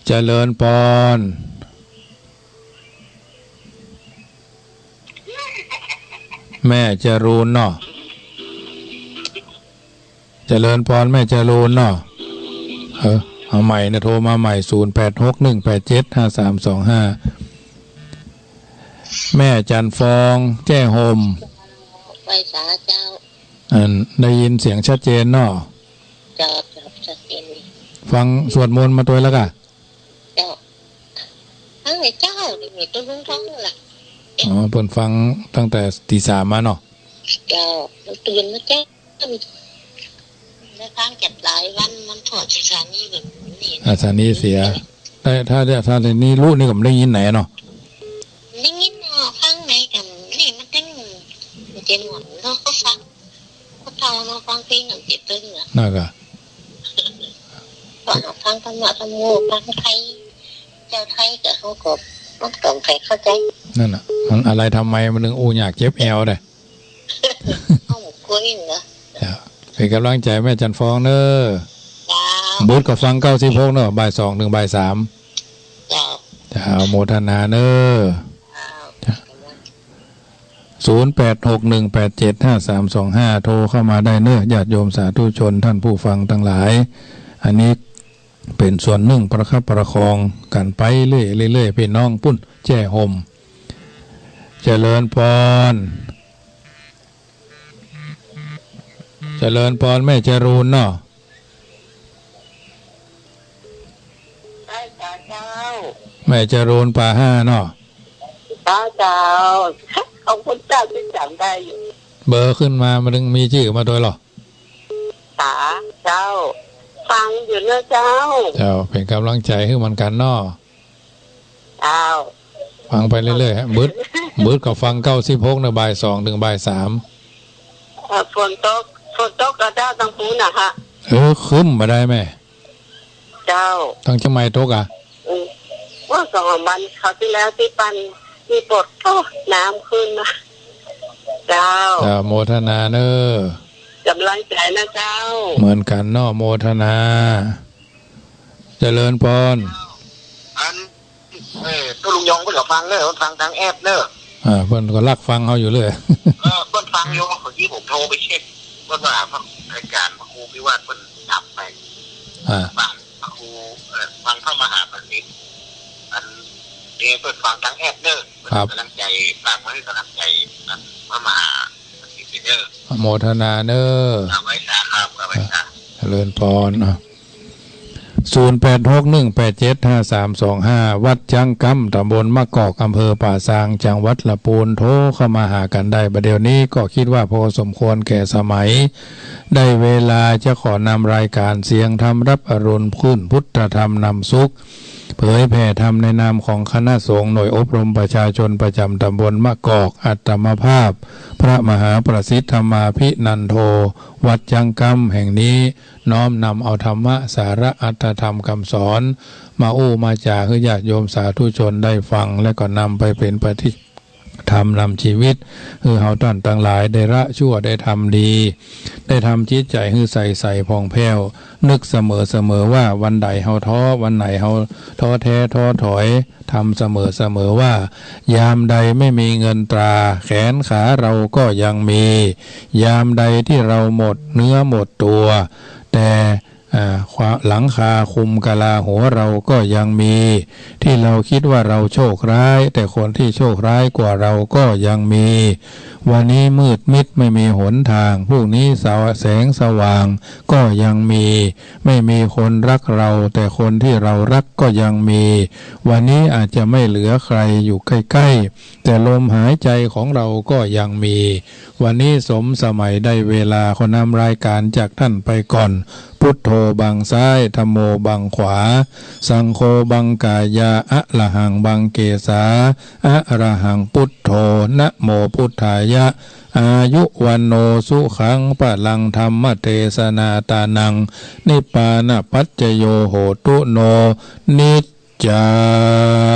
เจริญปอน แม่จรูนเนาะ เจริญปอนแม่จรูนเนาะ เออ เอาใหม่นะ โทรมาใหม่ ศูนย์แปดหก หนึ่งแปดเจ็ด ห้าสามสองห้า แม่จันทร์ฟอง แจ้ห่ม ไหว้สาเจ้า อัน ได้ยินเสียงชัดเจนเนาะ เจ้า เจ้า ชัดเจนดี ฟังสวดมนต์มาตวยแล้วก่ะ เจ้า ฟังในเจ้า นี่มีตุ๊ลุงท้องล่ะ อ๋อ เปิ้นฟังตั้งแต่ตีสามมาเนาะ เจ้า มันตื่นมาเจ้า ได้ฟังเจ็ดหลายวัน มันถอดสถานีแบบนี้ อ่า สถานีเสีย แต่ถ้า ถ้า ถ้าสถานีลุนี่ก็บ่ได้ยินไหนเนาะ ได้ยินเนาะ ฟังไหนกัน นี่มันตึง มันจะหมดเนาะ เขาฟัง เขาเฒ่าเนาะ ฟังเพลงกันเจ็บตึงอะ นั่นก็ ฟัง ฟังธรรมะธรรมโม ฟังไทย เจ้าไทยก็เขาก็ มันก็ใครเข้าใจ นั่นน่ะ มันอะไรทำไมมันถึงอู้ยากเจ็บแอวเด้ เอ้า คุยเหรอ จ้ะ เป๋นก๋ำลังใจ๋แม่จันทร์ฟองเน่อ จ้า บุตรก็ฟังเก้าสิบหกเน่อ บ่ายสองถึงบ่ายสาม จ้า จ้า อนุโมทนาเน่อ จ้า จ้า ศูนย์แปดหกหนึ่งแปดเจ็ดห้าสามสองห้า โทรเข้ามาได้เน่อ ญาติโยมสาธุชนท่านผู้ฟังตังหลาย อันนี้เป๋นส่วนนึ่งประคับประคองกั๋นไปเรื่อยๆ เรื่อยๆ ปี้น้องปุ้นแจ้ห่ม เจริญปอน เจริญปอนแม่จรูนเนาะ ใจ้จ้าเจ้า แม่จรูนป่าห้าเนาะ จ้าเจ้า ของคุณเจ้ายังจ๋ำได้อยู่ เบอร์ขึ้นมา มันตึงมีจื้อมาตวยเหรอ จ๋าเจ้า ฟังอยู่เน่อเจ้า เจ้า เป๋นก๋ำลังใจ๋หื้อเหมือนกั๋นเนาะ เจ้า ฟังไปเรื่อยๆ ฮะ บุตร บุตรก็ฟังเก้าสิบหกเน่อ บ่ายสองถึงบ่ายสาม เอ่อ ฝนตก ฝนตกก็เจ้า ตังปู๊นน่ะฮะ เออ ครึ้มบ่ได้แม่ เจ้า ตังเจียงใหม่ตกอ่ะ อืม ว่าสองสามวันคราวตี้แล้วตี้ปันตี้ปด โอ้ น้ำขึ้นมา เจ้า เจ้า โมทนาเน่อ ก๋ำลังใจ๋นะเจ้า เหมือนกั๋นเนาะ โมทนา เจริญปอน อัน เออ ตุ๊ลุงยองเปิ้นก็ฟังเน่อ เปิ้นฟังตางแอปเน่อ อ่า เปิ้นก็ลักฟังเฮาอยู่เรื่อย เออ เปิ้นฟังอยู่ เมื่อกี้ผมโทรไปเช็ค เปิ้นว่า รายก๋านพระครูพิวาทเปิ้นดับไป อ่า ฟังพระครู เอ่อ ฟังพระมหาประสิทธิ์ อันนี้เปิ้นฟังตางแอปเน่อ ครับ ก๋ำลังใจ๋ ฟังไว้ก๋ำลังใจ๋ อัน พระมหาประสิทธิ์เน่อ อนุโมทนาเน่อ เอาไว้จ้าครับ เอาไว้จ้า เจริญปอน อ่ะ ศูนย์แปดหกหนึ่งแปดเจ็ดห้าสามสองห้า วัดจ๊างกำ ต๋ำบลมะกอก อำเภอป่าซาง จังหวัดละปูน โทรเข้ามาหากั๋นได้ บ่าเดี่ยวนี้ก็กึ๊ดว่าพอสมควรแก่สมัย ได้เวลาจะขอนำรายก๋านเสียงธรรมรับอรุณ คลื่นพุทธธรรมนำสุข เผยแผ่ธรรมในนามของคณะสงฆ์หน่วยอบรมประชาชนประจ๋ำต๋ำบลมะกอก อัตมาภาพ พระมหาประสิทธิ์ธรรมาภินันโท วัดจ๊างกำแห่งนี้ น้อมนำเอาธรรมะสาระอัตถธรรมกำสอน มาอู้มาจ๋าหื้อญาติโยมสาธุชนได้ฟัง และก็นำไปเป๋นปฏิธรรมนำจีวิต หื้อเฮาต้านตังหลายได้ละชั่วได้ทำดี ได้ทำจิตใจ๋หื้อใสใสผ่องแผ้ว นึกเสมอเสมอว่าวันใดเฮาท้อ วันไหนเฮาท้อแท้ท้อถอย ทำเสมอเสมอว่า ยามใดไม่มีเงินตรา แขนขาเราก็ยังมี ยามใดที่เราหมดเนื้อหมดตัว แต่ อ่า ความ หลังคาคลุมกะลาหัวเราก็ยังมี ที่เรากึ๊ดว่าเราโชคร้าย แต่คนที่โชคร้ายกว่าเราก็ยังมี วันนี้มืดมิดไม่มีหนทาง พรุ่งนี้สว- แสงสว่างก็ยังมี ไม่มีคนรักเรา แต่คนที่เรารักก็ยังมี วันนี้อาจจะไม่เหลือใครอยู่ใกล้ๆ แต่ลมหายใจของเราก็ยังมี วันนี้สมสมัยได้เวลา ขอนำรายก๋านจากต้านไปก่อน พุทโธบังซ้าย ธัมโมบังขวา สังโฆบังกายา อะระหังบังเกสา อะระหังพุทโธ นะโมพุทธายะ อายุวัณโณสุขังพลัง ธัมมเตสนาตานัง นิพพานะปัจจโยโหตุโน นิจจา